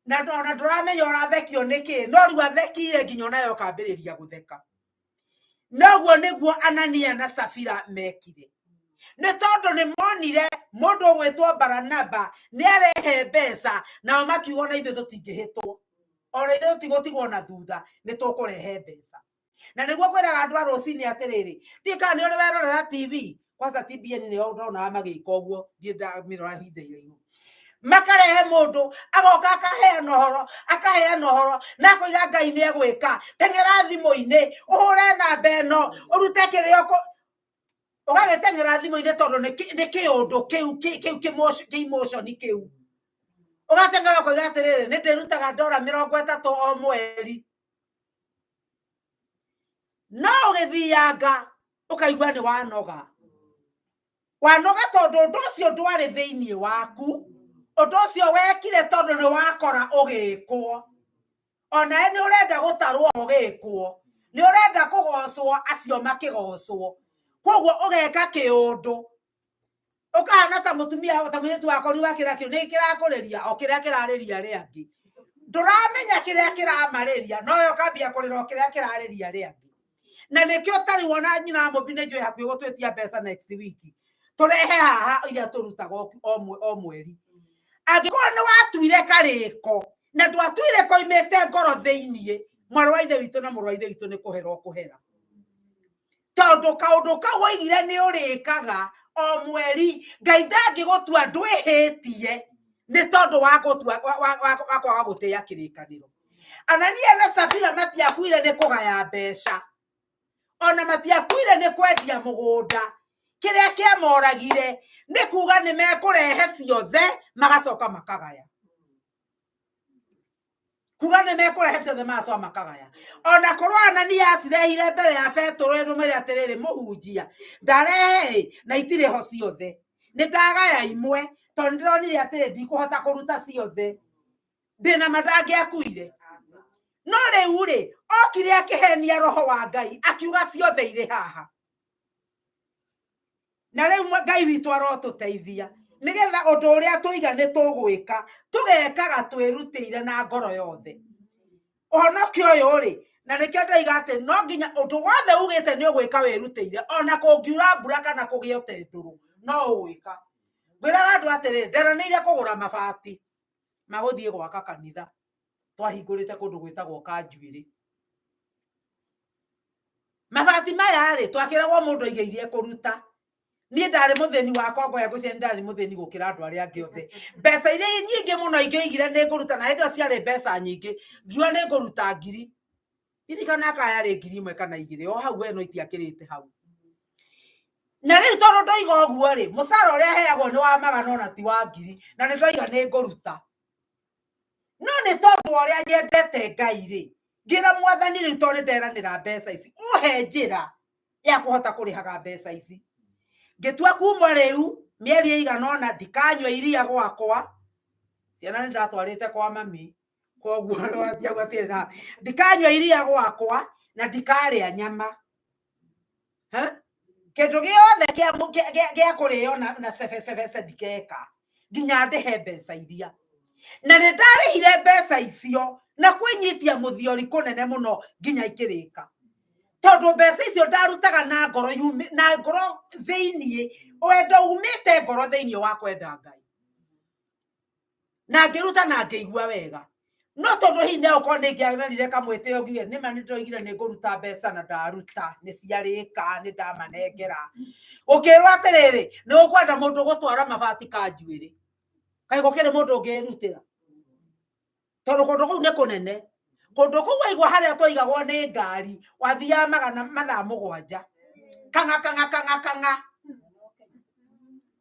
Na ona ndũramenya ũrathekio nĩkĩ, no rĩu athekire nginya onawe ũkambĩrĩria gũtheka. Noguo nĩguo Anania na Safira mekire. Nĩ tondũ nĩ monire mũndũ ũgwĩtwo Baranaba nĩ arehe mbeca, nao makiuga ona ithuĩ tũtingĩhĩtwo, ona ithuĩ tũtigũtigwo na thutha, nĩ tũkũrehe mbeca. Na nĩguo ngwĩraga andũ a rũcinĩ atĩrĩrĩ, ndiũĩ kana nĩ ũrĩ werorera TV, kwanza TBN nĩo ndonaga magĩka ũguo, ndirĩ ndamĩrora ihinda iraihu. Makarehe mũndũ agoka akaheana ũhoro, akaheana ũhoro na akoiga Ngai nĩ egwĩka, teng'era thimũ-inĩ ũhũre namba ĩno ũrute kĩrĩa ũgagĩteng'era thimũ-inĩ tondũ nĩ kĩũndũ kĩu kĩu kĩ emotion kĩu. Ũgateng'era ũkoiga atĩrĩrĩ, nĩ ndĩrutaga ndora 30 o mweri. No ũgĩthianga ũkaigua nĩ wanoga. Wanoga tondũ ũndũ ũcio ndwarĩ thĩinĩ waku, ũndũ ũcio wekire tondũ nĩ wakora ũgĩkwo. Onawe nĩ ũrenda gũtarwo ũgĩkwo, nĩ ũrenda kũgocwo acio makĩgocwo. Koguo ũgeka kĩũndũ ũkahana ta mũtumia ta mũirĩtu wakwa rĩu wakĩra kĩu nĩ kĩrakũrĩria o kĩrĩa kĩrarĩria arĩa angĩ. Ndũramenya kĩrĩa kĩramarĩria, nowe ũkambia kũrĩra o kĩrĩa kĩrarĩria arĩa angĩ. Na nĩkĩo tarĩu ona nyina wa Mũmbi nĩ njũĩ hakuhĩ gũtwĩtia mbeca next week. Tũrehe haha iria tũrutaga o mweri. Angĩkorwo nĩ watuire karĩko na ndwatuire koimĩte ngoro thĩiniĩ, mwarĩ wa ithe witũ na mũrũ wa ithe witũ nĩ kũhera ũkũhera. Tondũ kaũndũ kau woigire nĩ ũrĩkaga o mweri, Ngai ndangĩgũtua ndwĩhĩtie nĩ tondũ wa gũtua, wa kwaga gũtĩĩa kĩrĩkanĩro. Anania na Safira matiakuire nĩ kũgaya mbeca, ona matiakuire nĩ kwendia mũgũnda. Kĩrĩa kĩamoragire nĩ kuga nĩ mekũrehe ciothe magacoka makagaya. Kuga nĩ mekũrehe ciothe magacoka makagaya. Ona korwo Anania acirehire mbere ya Petero ĩrũmĩre atĩrĩrĩ, mũhunjia ndarehe ĩ na itirĩ ho ciothe, nĩ ndagaya imwe tondũ nĩ ndĩronire atĩrĩ ndikũhota kũruta ciothe, ndĩna ma ndangĩakuire. No rĩu rĩ, okire akĩhenia roho wa Ngai akiuga ciothe irĩ haha. Na rĩu Ngai witũ arotũteithia nĩgetha ũndũ ũrĩa tũiga nĩ tũgwĩka, tũgekaga twĩrutĩire na ngoro yothe. Ũhonokio ũyũ rĩ, na nĩkĩo ndoiga atĩ no nginya ũndũ wothe ugĩte nĩ ũgwĩka wĩrutĩire, ona kũngiura mbura kana kũgĩe ũtendũrũ, no ũgwĩka. Ngwĩraga andũ atĩrĩrĩ, nderanĩire kũgũra mabati magũthiĩ gwaka kanitha. Twahingũrĩte kũndũ gwĩtagwo Kanjuĩrĩ. Mabati maya rĩ, twakĩragwo mũndũ aigĩirie kũruta. Niĩ ndarĩ mũthĩni wa kongo ya ngwĩciria ndarĩ mũthĩni gũkĩra andũ arĩa angĩ othe. Mbeca iria nyingĩ mũno ingĩoigire nĩ ngũruta, na hĩndĩ ĩyo ciarĩ mbeca nyingĩ, ngiuga nĩ ngũruta ngiri. Ririkana kana yarĩ ngiri ĩmwe kana igĩrĩ, o hau we no itiakĩrĩte hau. Na rĩu tondũ ndoiga ũguo rĩ, mũcara ũrĩa heagwo nĩ wa magana ona ti wa ngiri, na nĩ ndoiga nĩ ngũruta. No nĩ tondũ wa ũrĩa nyendete Ngai rĩ, ngĩra Mwathani rĩu tondũ nĩ nderanĩra mbeca ici, ũhe njĩra ya kũhota kũrĩhaga mbeca ici. Ngĩtua kuma rĩu mĩeri ĩigana ũna ndikanyua iria gwakwa, ciana nĩ ndatwarĩte kwa mami, koguo ndikanyua iria gwakwa na ndikarĩa nyama. Ha? Kĩndũ gĩothe gĩa kũrĩo na cebecebece ndikeka nginya ndĩhe mbeca iria. Na nĩ ndarĩhire mbeca icio na kwĩnyitia mũthiori kũnene mũno nginya ikĩrĩka. Tondũ mbeca icio ndarutaga na ngoro na ngoro thĩiniĩ, wendo umĩte ngoro thĩiniĩ wa kwenda Ngai. Na ngĩruta na ngĩigua wega. No tondũ hihi no ũkorwo nĩ ingĩamerire kamwĩtĩo ngiuge nĩma nĩ ndoigire nĩ ngũruta mbeca na ndaruta, nĩ ciarĩka, nĩ ndamanengera. Ũkĩrwo atĩrĩrĩ, nĩ ũkwenda mũndũ gũtwara mabati Kanjuĩrĩ. Kaĩ gũkĩrĩ mũndũ ũngĩrutĩra? Tondũ kũndũ kũu nĩ kũnene. Kũndũ kũu waigua harĩa twaigagwo nĩ ngari, wathiaga magana mathaa 7. Kang'a, kang'a, kang'a, kang'a.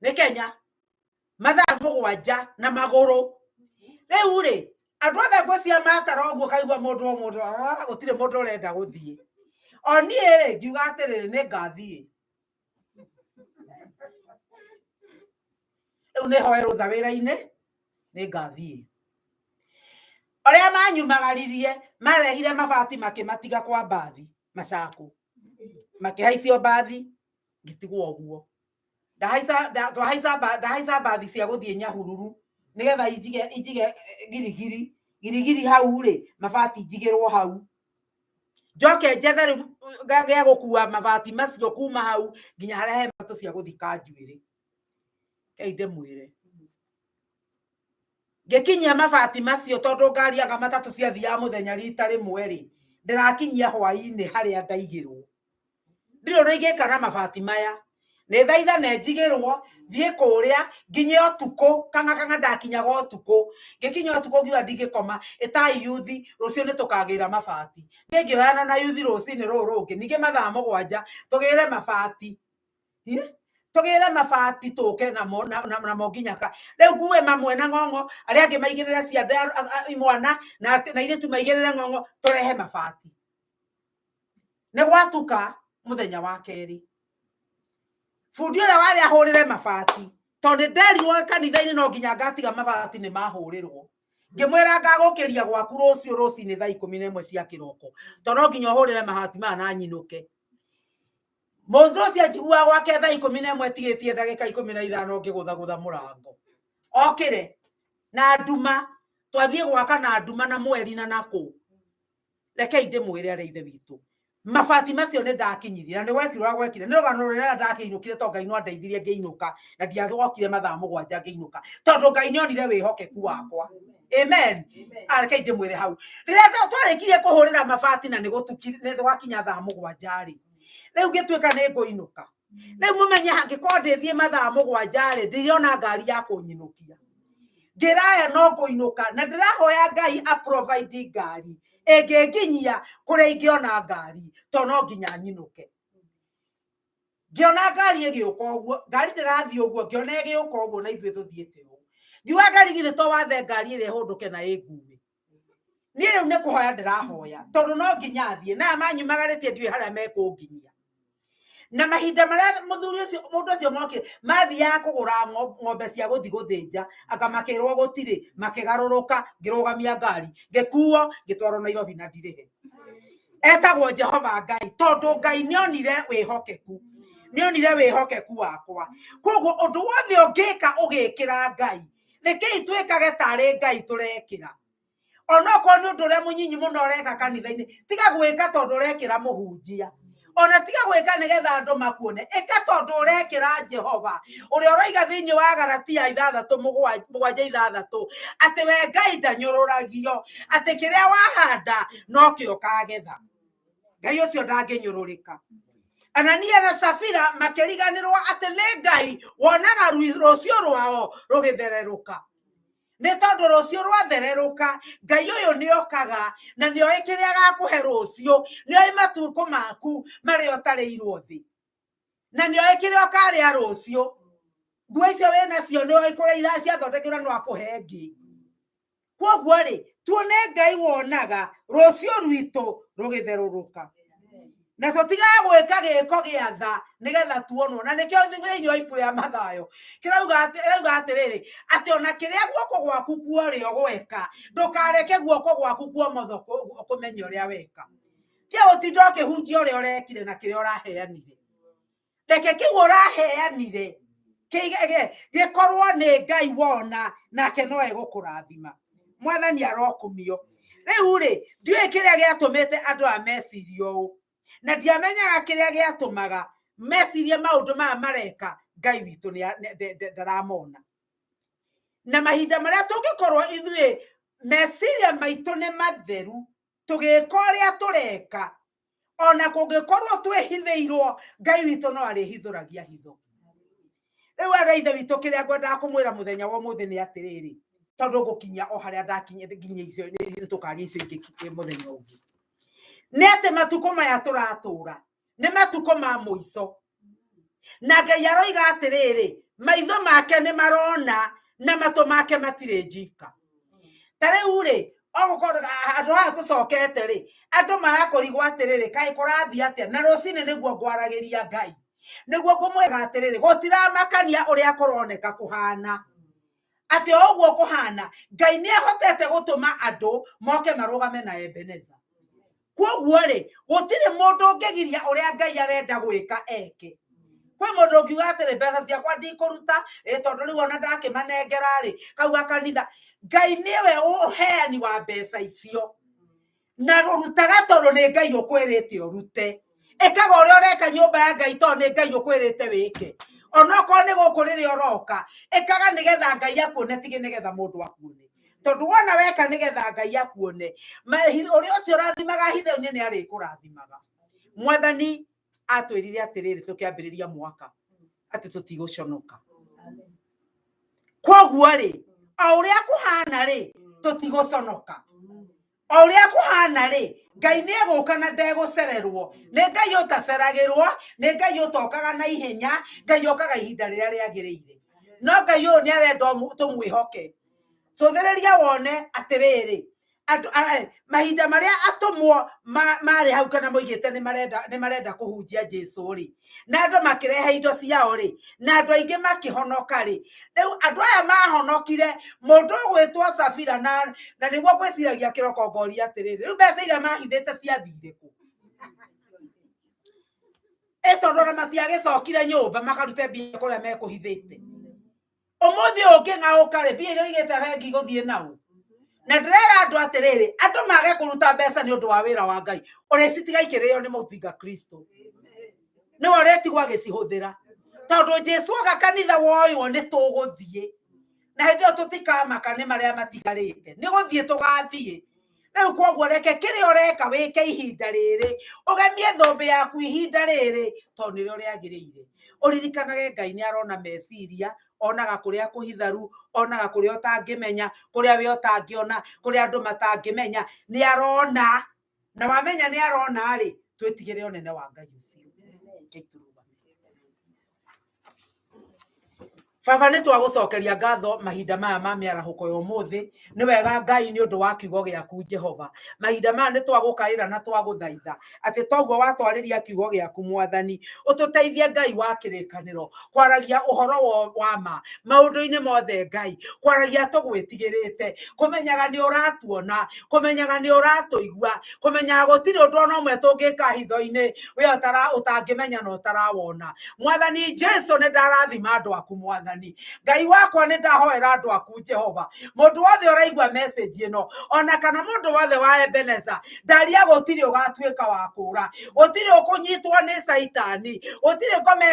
Nĩ Kenya. Mathaa 7 na magũrũ. Rĩu rĩ, andũ othe ngwĩciria matara ũguo kaigua mũndũ o mũndũ, gũtirĩ mũndũ ũrenda gũthiĩ. O niĩ rĩ, ngiuga atĩrĩrĩ, nĩ ngathiĩ. Rĩu nĩ hoe rũtha wĩra-inĩ nĩ ngathiĩ. Ũrĩa manyumagaririe marehire mabati makĩmatiga kwa mbathi macakũ, makĩhaicio mbathi ngĩtigwo ũguo. Ndahaica mbathi cia gũthiĩ Nyahururu nĩgetha injige girigiri girigiri hau rĩ, mabati njigĩrwo hau, njoke njethe rĩu gĩa gũkua mabati macio kuma hau nginya harĩa he matũ cia gũthika njuĩrĩ. Kei ndĩmwĩre, ngĩkinyia mabati macio tondũ ngari anga matatũ ciathiaga mũthenya rita rĩmwe rĩ, ndĩrakinyia hwaĩ-inĩ harĩa ndaigĩrwo. Ndirĩ ũndũ ingĩka na mabati maya, nĩ thaithane njigĩrwo thiĩ kũrĩa nginye ũtukũ, kang'a kang'a ndakinyaga ũtukũ. Ngĩkinya ũtukũ ngiuga ndingĩkoma, ĩtai yuthi rũciũ nĩ tũkagĩra mabati. Niĩ ngĩoyana na yuthi rũcinĩ rũrũ rũngĩ, ningĩ mathaa 7 tũgĩre mabati. Tũgĩre mabati tũke namo namo nginya ka rĩu ngue mamwe na ng'ong'o, arĩa angĩ maigĩrĩre ciande imwana na airĩtu maigĩrĩre ng'ong'o, tũrehe mabati. Nĩ gwatuka mũthenya wa kerĩ, bundi ũrĩa warĩ ahũrĩre mabati, tondũ nĩ nderirwo kanitha-inĩ no nginya ngatiga mabati nĩ mahũrĩrwo. Ngĩmwĩra ngagũkĩria gwaku rũciũ rũcinĩ thaa 11 cia kĩroko, tondũ no nginya ũhũrĩre mabati maya na nyinũke. Mũndũ ũcio anjiguaga gwake thaa 11 tigĩtie ndagĩka 15 ngĩgũthagũtha mũrango. Okĩre na nduma, twathiĩ gwaka na nduma na mweri na nakũ. Rekei ndĩmwĩre arĩa ithe witũ, mabati macio nĩ ndakinyirie na nĩ gwekirwo ũrĩa gwekire. Nĩ rũgano rũrĩa ndakĩinũkire tondũ Ngai no andeithirie ngĩinũka, na ndiagokire mathaa 7 ngĩinũka tondũ Ngai nĩ onire wĩhokeku wakwa. Amen. Rekei ndĩmwĩre hau, rĩrĩa twarĩkirie kũhũrĩra mabati na nĩ gwakinya thaa 7 rĩ, rĩu ngĩtuĩka nĩ ngũinũka. Rĩu mũmenye hangĩkorwo ndĩthiĩ mathaa 7 rĩ, ndirona ngari ya kũnyinũkia. Ngĩraya no ngũinũka na ndĩrahoya Ngai a provide ngari ĩngĩnginyia kũrĩa ingĩona ngari, tondũ no nginya nyinũke. Ngĩona ngari ĩgĩũka ũguo, ngari ndĩrathiĩ ũguo, ngĩona ĩgĩũka ũguo na ithuĩ tũthiĩte ũguo. Ngiuga ngari githĩ to wathe ngari ĩrĩa ĩhũndũke na ĩngue. Niĩ rĩu nĩ kũhoya ndĩrahoya tondũ no nginya thiĩ, na aya manyumagarĩtie ndiũĩ harĩa mekũnginyia. Na mahinda marĩa mũthuri ũcio, mũndũ ũcio mokire, mathiaga kũgũra ng'ombe cia gũthiĩ gũthĩnja, anga makĩrwo gũtirĩ, makĩgarũrũka, ngĩrũgamia ngari, ngĩkuo, ngĩtwarwo Nairobi na ndirĩhe. Etagwo Jehova Ngai, tondũ Ngai nĩonire wĩhokeku, nĩonire wĩhokeku wakwa. Koguo ũndũ wothe ũngĩka ũgĩkĩra Ngai, rekei twĩkage tarĩ Ngai tũrekĩra. Onokorwo nĩ ũndũ ũrĩa mũnyinyi mũno ũreka kanitha-inĩ, tiga gwĩka tondũ ũrekĩra mũhunjia. Ona tiga gwĩka nĩgetha andũ makuone, ĩka tondũ ũrekĩra Jehova ũrĩa ũroiga thĩinĩ wa Galatia 6 7 6 atĩ we Ngai ndanyũrũragio, atĩ kĩrĩa wahanda nokĩo ũkagetha. Ngai ũcio ndangĩnyũrũrĩka. Anania na Safira makĩriganĩrwo atĩ nĩ Ngai wonaga rũciũ rwao rũgĩthererũka. Nĩ tondũ rũciũ rwathererũka, Ngai ũyũ nĩokaga na nĩoĩ kĩrĩa agakũhe rũciũ, nĩoĩ matukũ maku marĩa ũtarĩirwo thĩ, na nĩoĩ kĩrĩa ũkarĩa rũciũ. Nguo icio wĩnacio nĩoĩ kũrĩa iraciathondekirwo no akũhe ĩngĩ. Koguo rĩ, tuone Ngai wonaga rũciũ rwitũ rũgĩtherũrũka, na tũtigaga gwĩka gĩko gĩa tha nĩgetha tuonwo. Na nĩkĩo thĩinĩ wa ibuku rĩa Mathayo kĩrauga atĩrĩrĩ, atĩ ona kĩrĩa guoko gwaku kuorĩo gweka, ndũkareke guoko gwaku kuomotho kũmenye ũrĩa weka. Tiga gũtinda ũkĩhunjia ũrĩa ũrekire na kĩrĩa ũraheanire. Reke kĩu ũraheanire gĩkorwo nĩ Ngai wona, nake no egũkũrathima. Mwathani arokumio. Rĩu rĩ, ndiũĩ kĩrĩa gĩatũmĩte andũ aya mecirie ũũ, na ndiamenyaga kĩrĩa gĩatũmaga mecirie maũndũ maya mareka. Ngai witũ ndaramona. Na mahinda marĩa tũngĩkorwo ithuĩ meciria maitũ nĩ matheru, tũgĩka ũrĩa tũreka, ona kũngĩkorwo twĩhithĩirwo, Ngai witũ no arĩhithũragia hitho. Rĩu arĩa ithe witũ, kĩrĩa ngwendaga kũmwĩra mũthenya wa ũmũthĩ nĩ atĩrĩrĩ, tondũ ngũkinyia o harĩa ndakinyia, nginya icio nĩ tũkaria icio ingĩ mũthenya ũngĩ, nĩ atĩ matukũ maya tũratũra nĩ matukũ ma mũico, na Ngai aroiga atĩrĩrĩ, maitho make nĩ marona na matũ make matirĩ njika. Ta rĩu rĩ, ogũkorwo handũ haha tũcokete rĩ, andũ marakũrigwo atĩrĩrĩ, kaĩ kũrathiĩ atĩa? Na rũcinĩ nĩguo ngwaragĩria Ngai. Nĩguo ngũmwĩra atĩrĩrĩ, gũtiramakania ũrĩa kũroneka kũhana, atĩ o ũguo kũhana Ngai nĩ ahotete gũtũma andũ moke marũgame na Ebeneza. Koguo rĩ, gũtirĩ mũndũ ũngĩgiria ũrĩa Ngai arenda gwĩka eke. Kwĩ mũndũ ũngiuga atĩrĩ, mbeca ciakwa ndikũruta, ĩ tondũ rĩu ona ndakĩmanengera rĩ, kauga kanitha. Ngai nĩwe ũheani wa mbeca icio, na ũrutaga tondũ nĩ Ngai ũkwĩrĩte ũrute. Ĩkaga ũrĩa ũreka nyũmba ya Ngai tondũ nĩ Ngai ũkwĩrĩte wĩke. Onokorwo nĩ gũkũ rĩrĩa ũroka, ĩkaga nĩgetha Ngai akuone, tige nĩgetha mũndũ akuone. Tondũ wona weka nĩgetha Ngai akuone, ũrĩa ũcio ũrathimaga hitho-inĩ nĩ arĩkũrathimaga. Mwathani atwĩrire atĩrĩrĩ tũkĩambĩrĩria mwaka atĩ tũtigũconoka. Koguo rĩ, o ũrĩa kũhana rĩ, tũtigũconoka. O ũrĩa kũhana rĩ, Ngai nĩ egũka na ndegũcererwo. Nĩ Ngai ũtaceragĩrwo, nĩ Ngai ũtokaga na ihenya, Ngai okaga ihinda rĩrĩa rĩagĩrĩire. No Ngai ũyũ nĩ arenda tũmwĩhoke. Cũthĩrĩria wone atĩrĩrĩ, andũ mahinda marĩa atũmwo marĩ hau kana moigĩte nĩ marenda kũhunjia Jesu rĩ, na andũ makĩrehe indo ciao rĩ, na andũ aingĩ makĩhonoka rĩ. Rĩu andũ aya mahonokire, mũndũ ũgwĩtwo Safira na nĩguo ngwĩciragia kĩroko ngoria atĩrĩrĩ, rĩu mbeca iria mahithĩte ciathire kũ? Ĩ tondũ ona matiagĩcokire nyũmba makarute mbia kũrĩa mekũhithĩte. Ũmũthĩ ũyũ ũngĩng'aũka rĩ, mbia iria ũigĩte bengi igũthiĩ nau. Na ndĩrera andũ atĩrĩrĩ, andũ mage kũruta mbeca nĩ ũndũ wa wĩra wa Ngai, ũrĩcitiga ikĩrĩo nĩ mũpinga Kristo. Nĩwe ũrĩtigwo agĩcihũthĩra. Tondũ Jesu oka kanitha woywo nĩ tũgũthiĩ. Na hĩndĩ ĩyo tũtikamaka nĩ marĩa matigarĩte. Nĩ gũthiĩ tũgathiĩ. Rĩu koguo reke kĩrĩa ũreka wĩke ihinda rĩrĩ, ũgemie thũmbĩ yaku ihinda rĩrĩ, tondũ nĩrĩo rĩagĩrĩire. Ũririkanage Ngai nĩ arona meciria, onaga kũrĩa kũhitharu, onaga kũrĩa ũtangĩmenya, kũrĩa we ũtangĩona, kũrĩa andũ matangĩmenya, nĩ arona. Na wamenya nĩ arona rĩ, twĩtigĩre ũnene wa Ngai ũcio. Rekei tũrũgame. Baba, nĩ twagũcokeria ngatho mahinda maya ma mĩarahũko ya ũmũthĩ. Nĩ wega Ngai nĩ ũndũ wa kiugo gĩaku Jehova. Mahinda maya nĩ twagũkaĩra na twagũthaitha atĩ toguo watwarĩria kiugo gĩaku Mwathani, ũtũteithie Ngai wa kĩrĩkanĩro kwaragia ũhoro wa ma maũndũ-inĩ mothe Ngai, kwaragia tũgwĩtigĩrĩte, kũmenyaga nĩ ũratuona, kũmenyaga nĩ ũratũigua, kũmenyaga gũtirĩ ũndũ ona ũmwe tũngĩka hitho-inĩ we ũtangĩmenya na ũtarawona. Mwathani Jesu, nĩ ndarathima andũ aku Mwathani Ngai wakwa, nĩ ndahoera andũ aku Jehova. Mũndũ wothe ũraigua message ĩno, ona kana mũndũ wothe wa Ebeneza, ndaria gũtirĩ ũgatuĩka wa kũra, gũtirĩ ũkũnyitwo nĩ caitani, gũtirĩ ngoma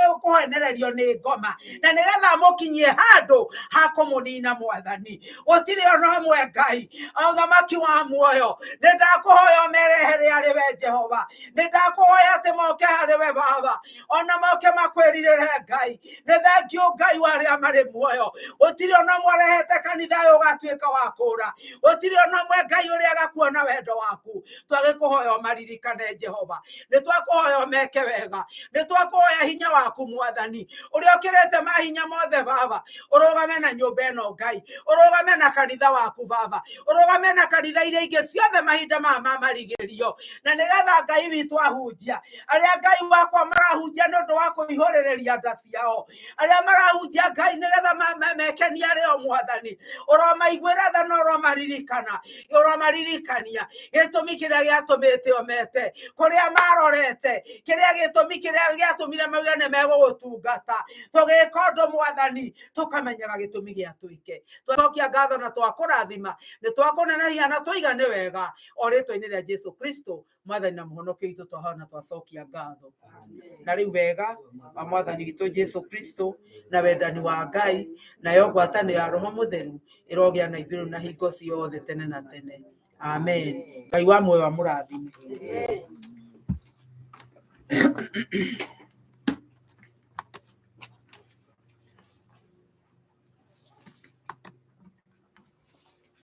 ĩkũhenererio nĩ ngoma, na nĩgetha mũkinyie handũ ha kũmũnina Mwathani. Gũtirĩ ona ũmwe Ngai, ũthamaki wa muoyo, nĩ ndakũhoya ũmerehere harĩ we Jehova, nĩ ndakũhoya atĩ moke harĩ we Baba, ona moke makwĩrirĩre Ngai. Nĩ thengiũ Ngai wa arĩa marĩ muoyo, gũtirĩ ona ũmwe ũrehete kanitha ũyũ ũgatuĩka wa kũra, gũtirĩ ona ũmwe Ngai ũrĩa agakuona wendo waku. Twagĩkũhoya ũmaririkane Jehova, nĩ twakũhoya ũmeke wega, nĩ twakũhoya hinya waku Mwathani ũrĩa ũkĩrĩte mahinya mothe Baba, ũrũgame na nyũmba ĩno Ngai, ũrũgame na kanitha waku Baba, ũrũgame na kanitha iria ingĩ ciothe mahinda maya ma marigĩrĩrio, na nĩgetha Ngai witũ ahunjia arĩa Ngai wakwa marahunjia nĩ ũndũ wa kũihũrĩrĩria nda ciao, arĩa marahunjia Ngai nĩgetha mekenie arĩ o Mwathani, ũromaiguĩra tha na ũromaririkana, ũromaririkania gĩtũmi kĩrĩa gĩatũmĩte ũmete, kũrĩa marorete, kĩrĩa gĩtũmi kĩrĩa gĩatũmire mauge nĩ megũgũtungata. Tũgĩka ũndũ Mwathani, tũkamenyaga gĩtũmi gĩa twĩke. Twacokia ngatho na twakũrathima, nĩ twakũnenehia na twaiga nĩ wega, o rĩtwa-inĩ rĩa Jesu Kristo Mwathani na mũhonokia witũ, twahoya na twacokia ngatho. Na rĩu wega wa Mwathani witũ Jesu Kristo na wendani wa Ngai nayo ngwatanĩro ya Roho Mũtheru ĩrogĩa na ithuĩ rĩu na hingo ciothe tene na tene. Amen. Ngai wa muoyo amũrathime.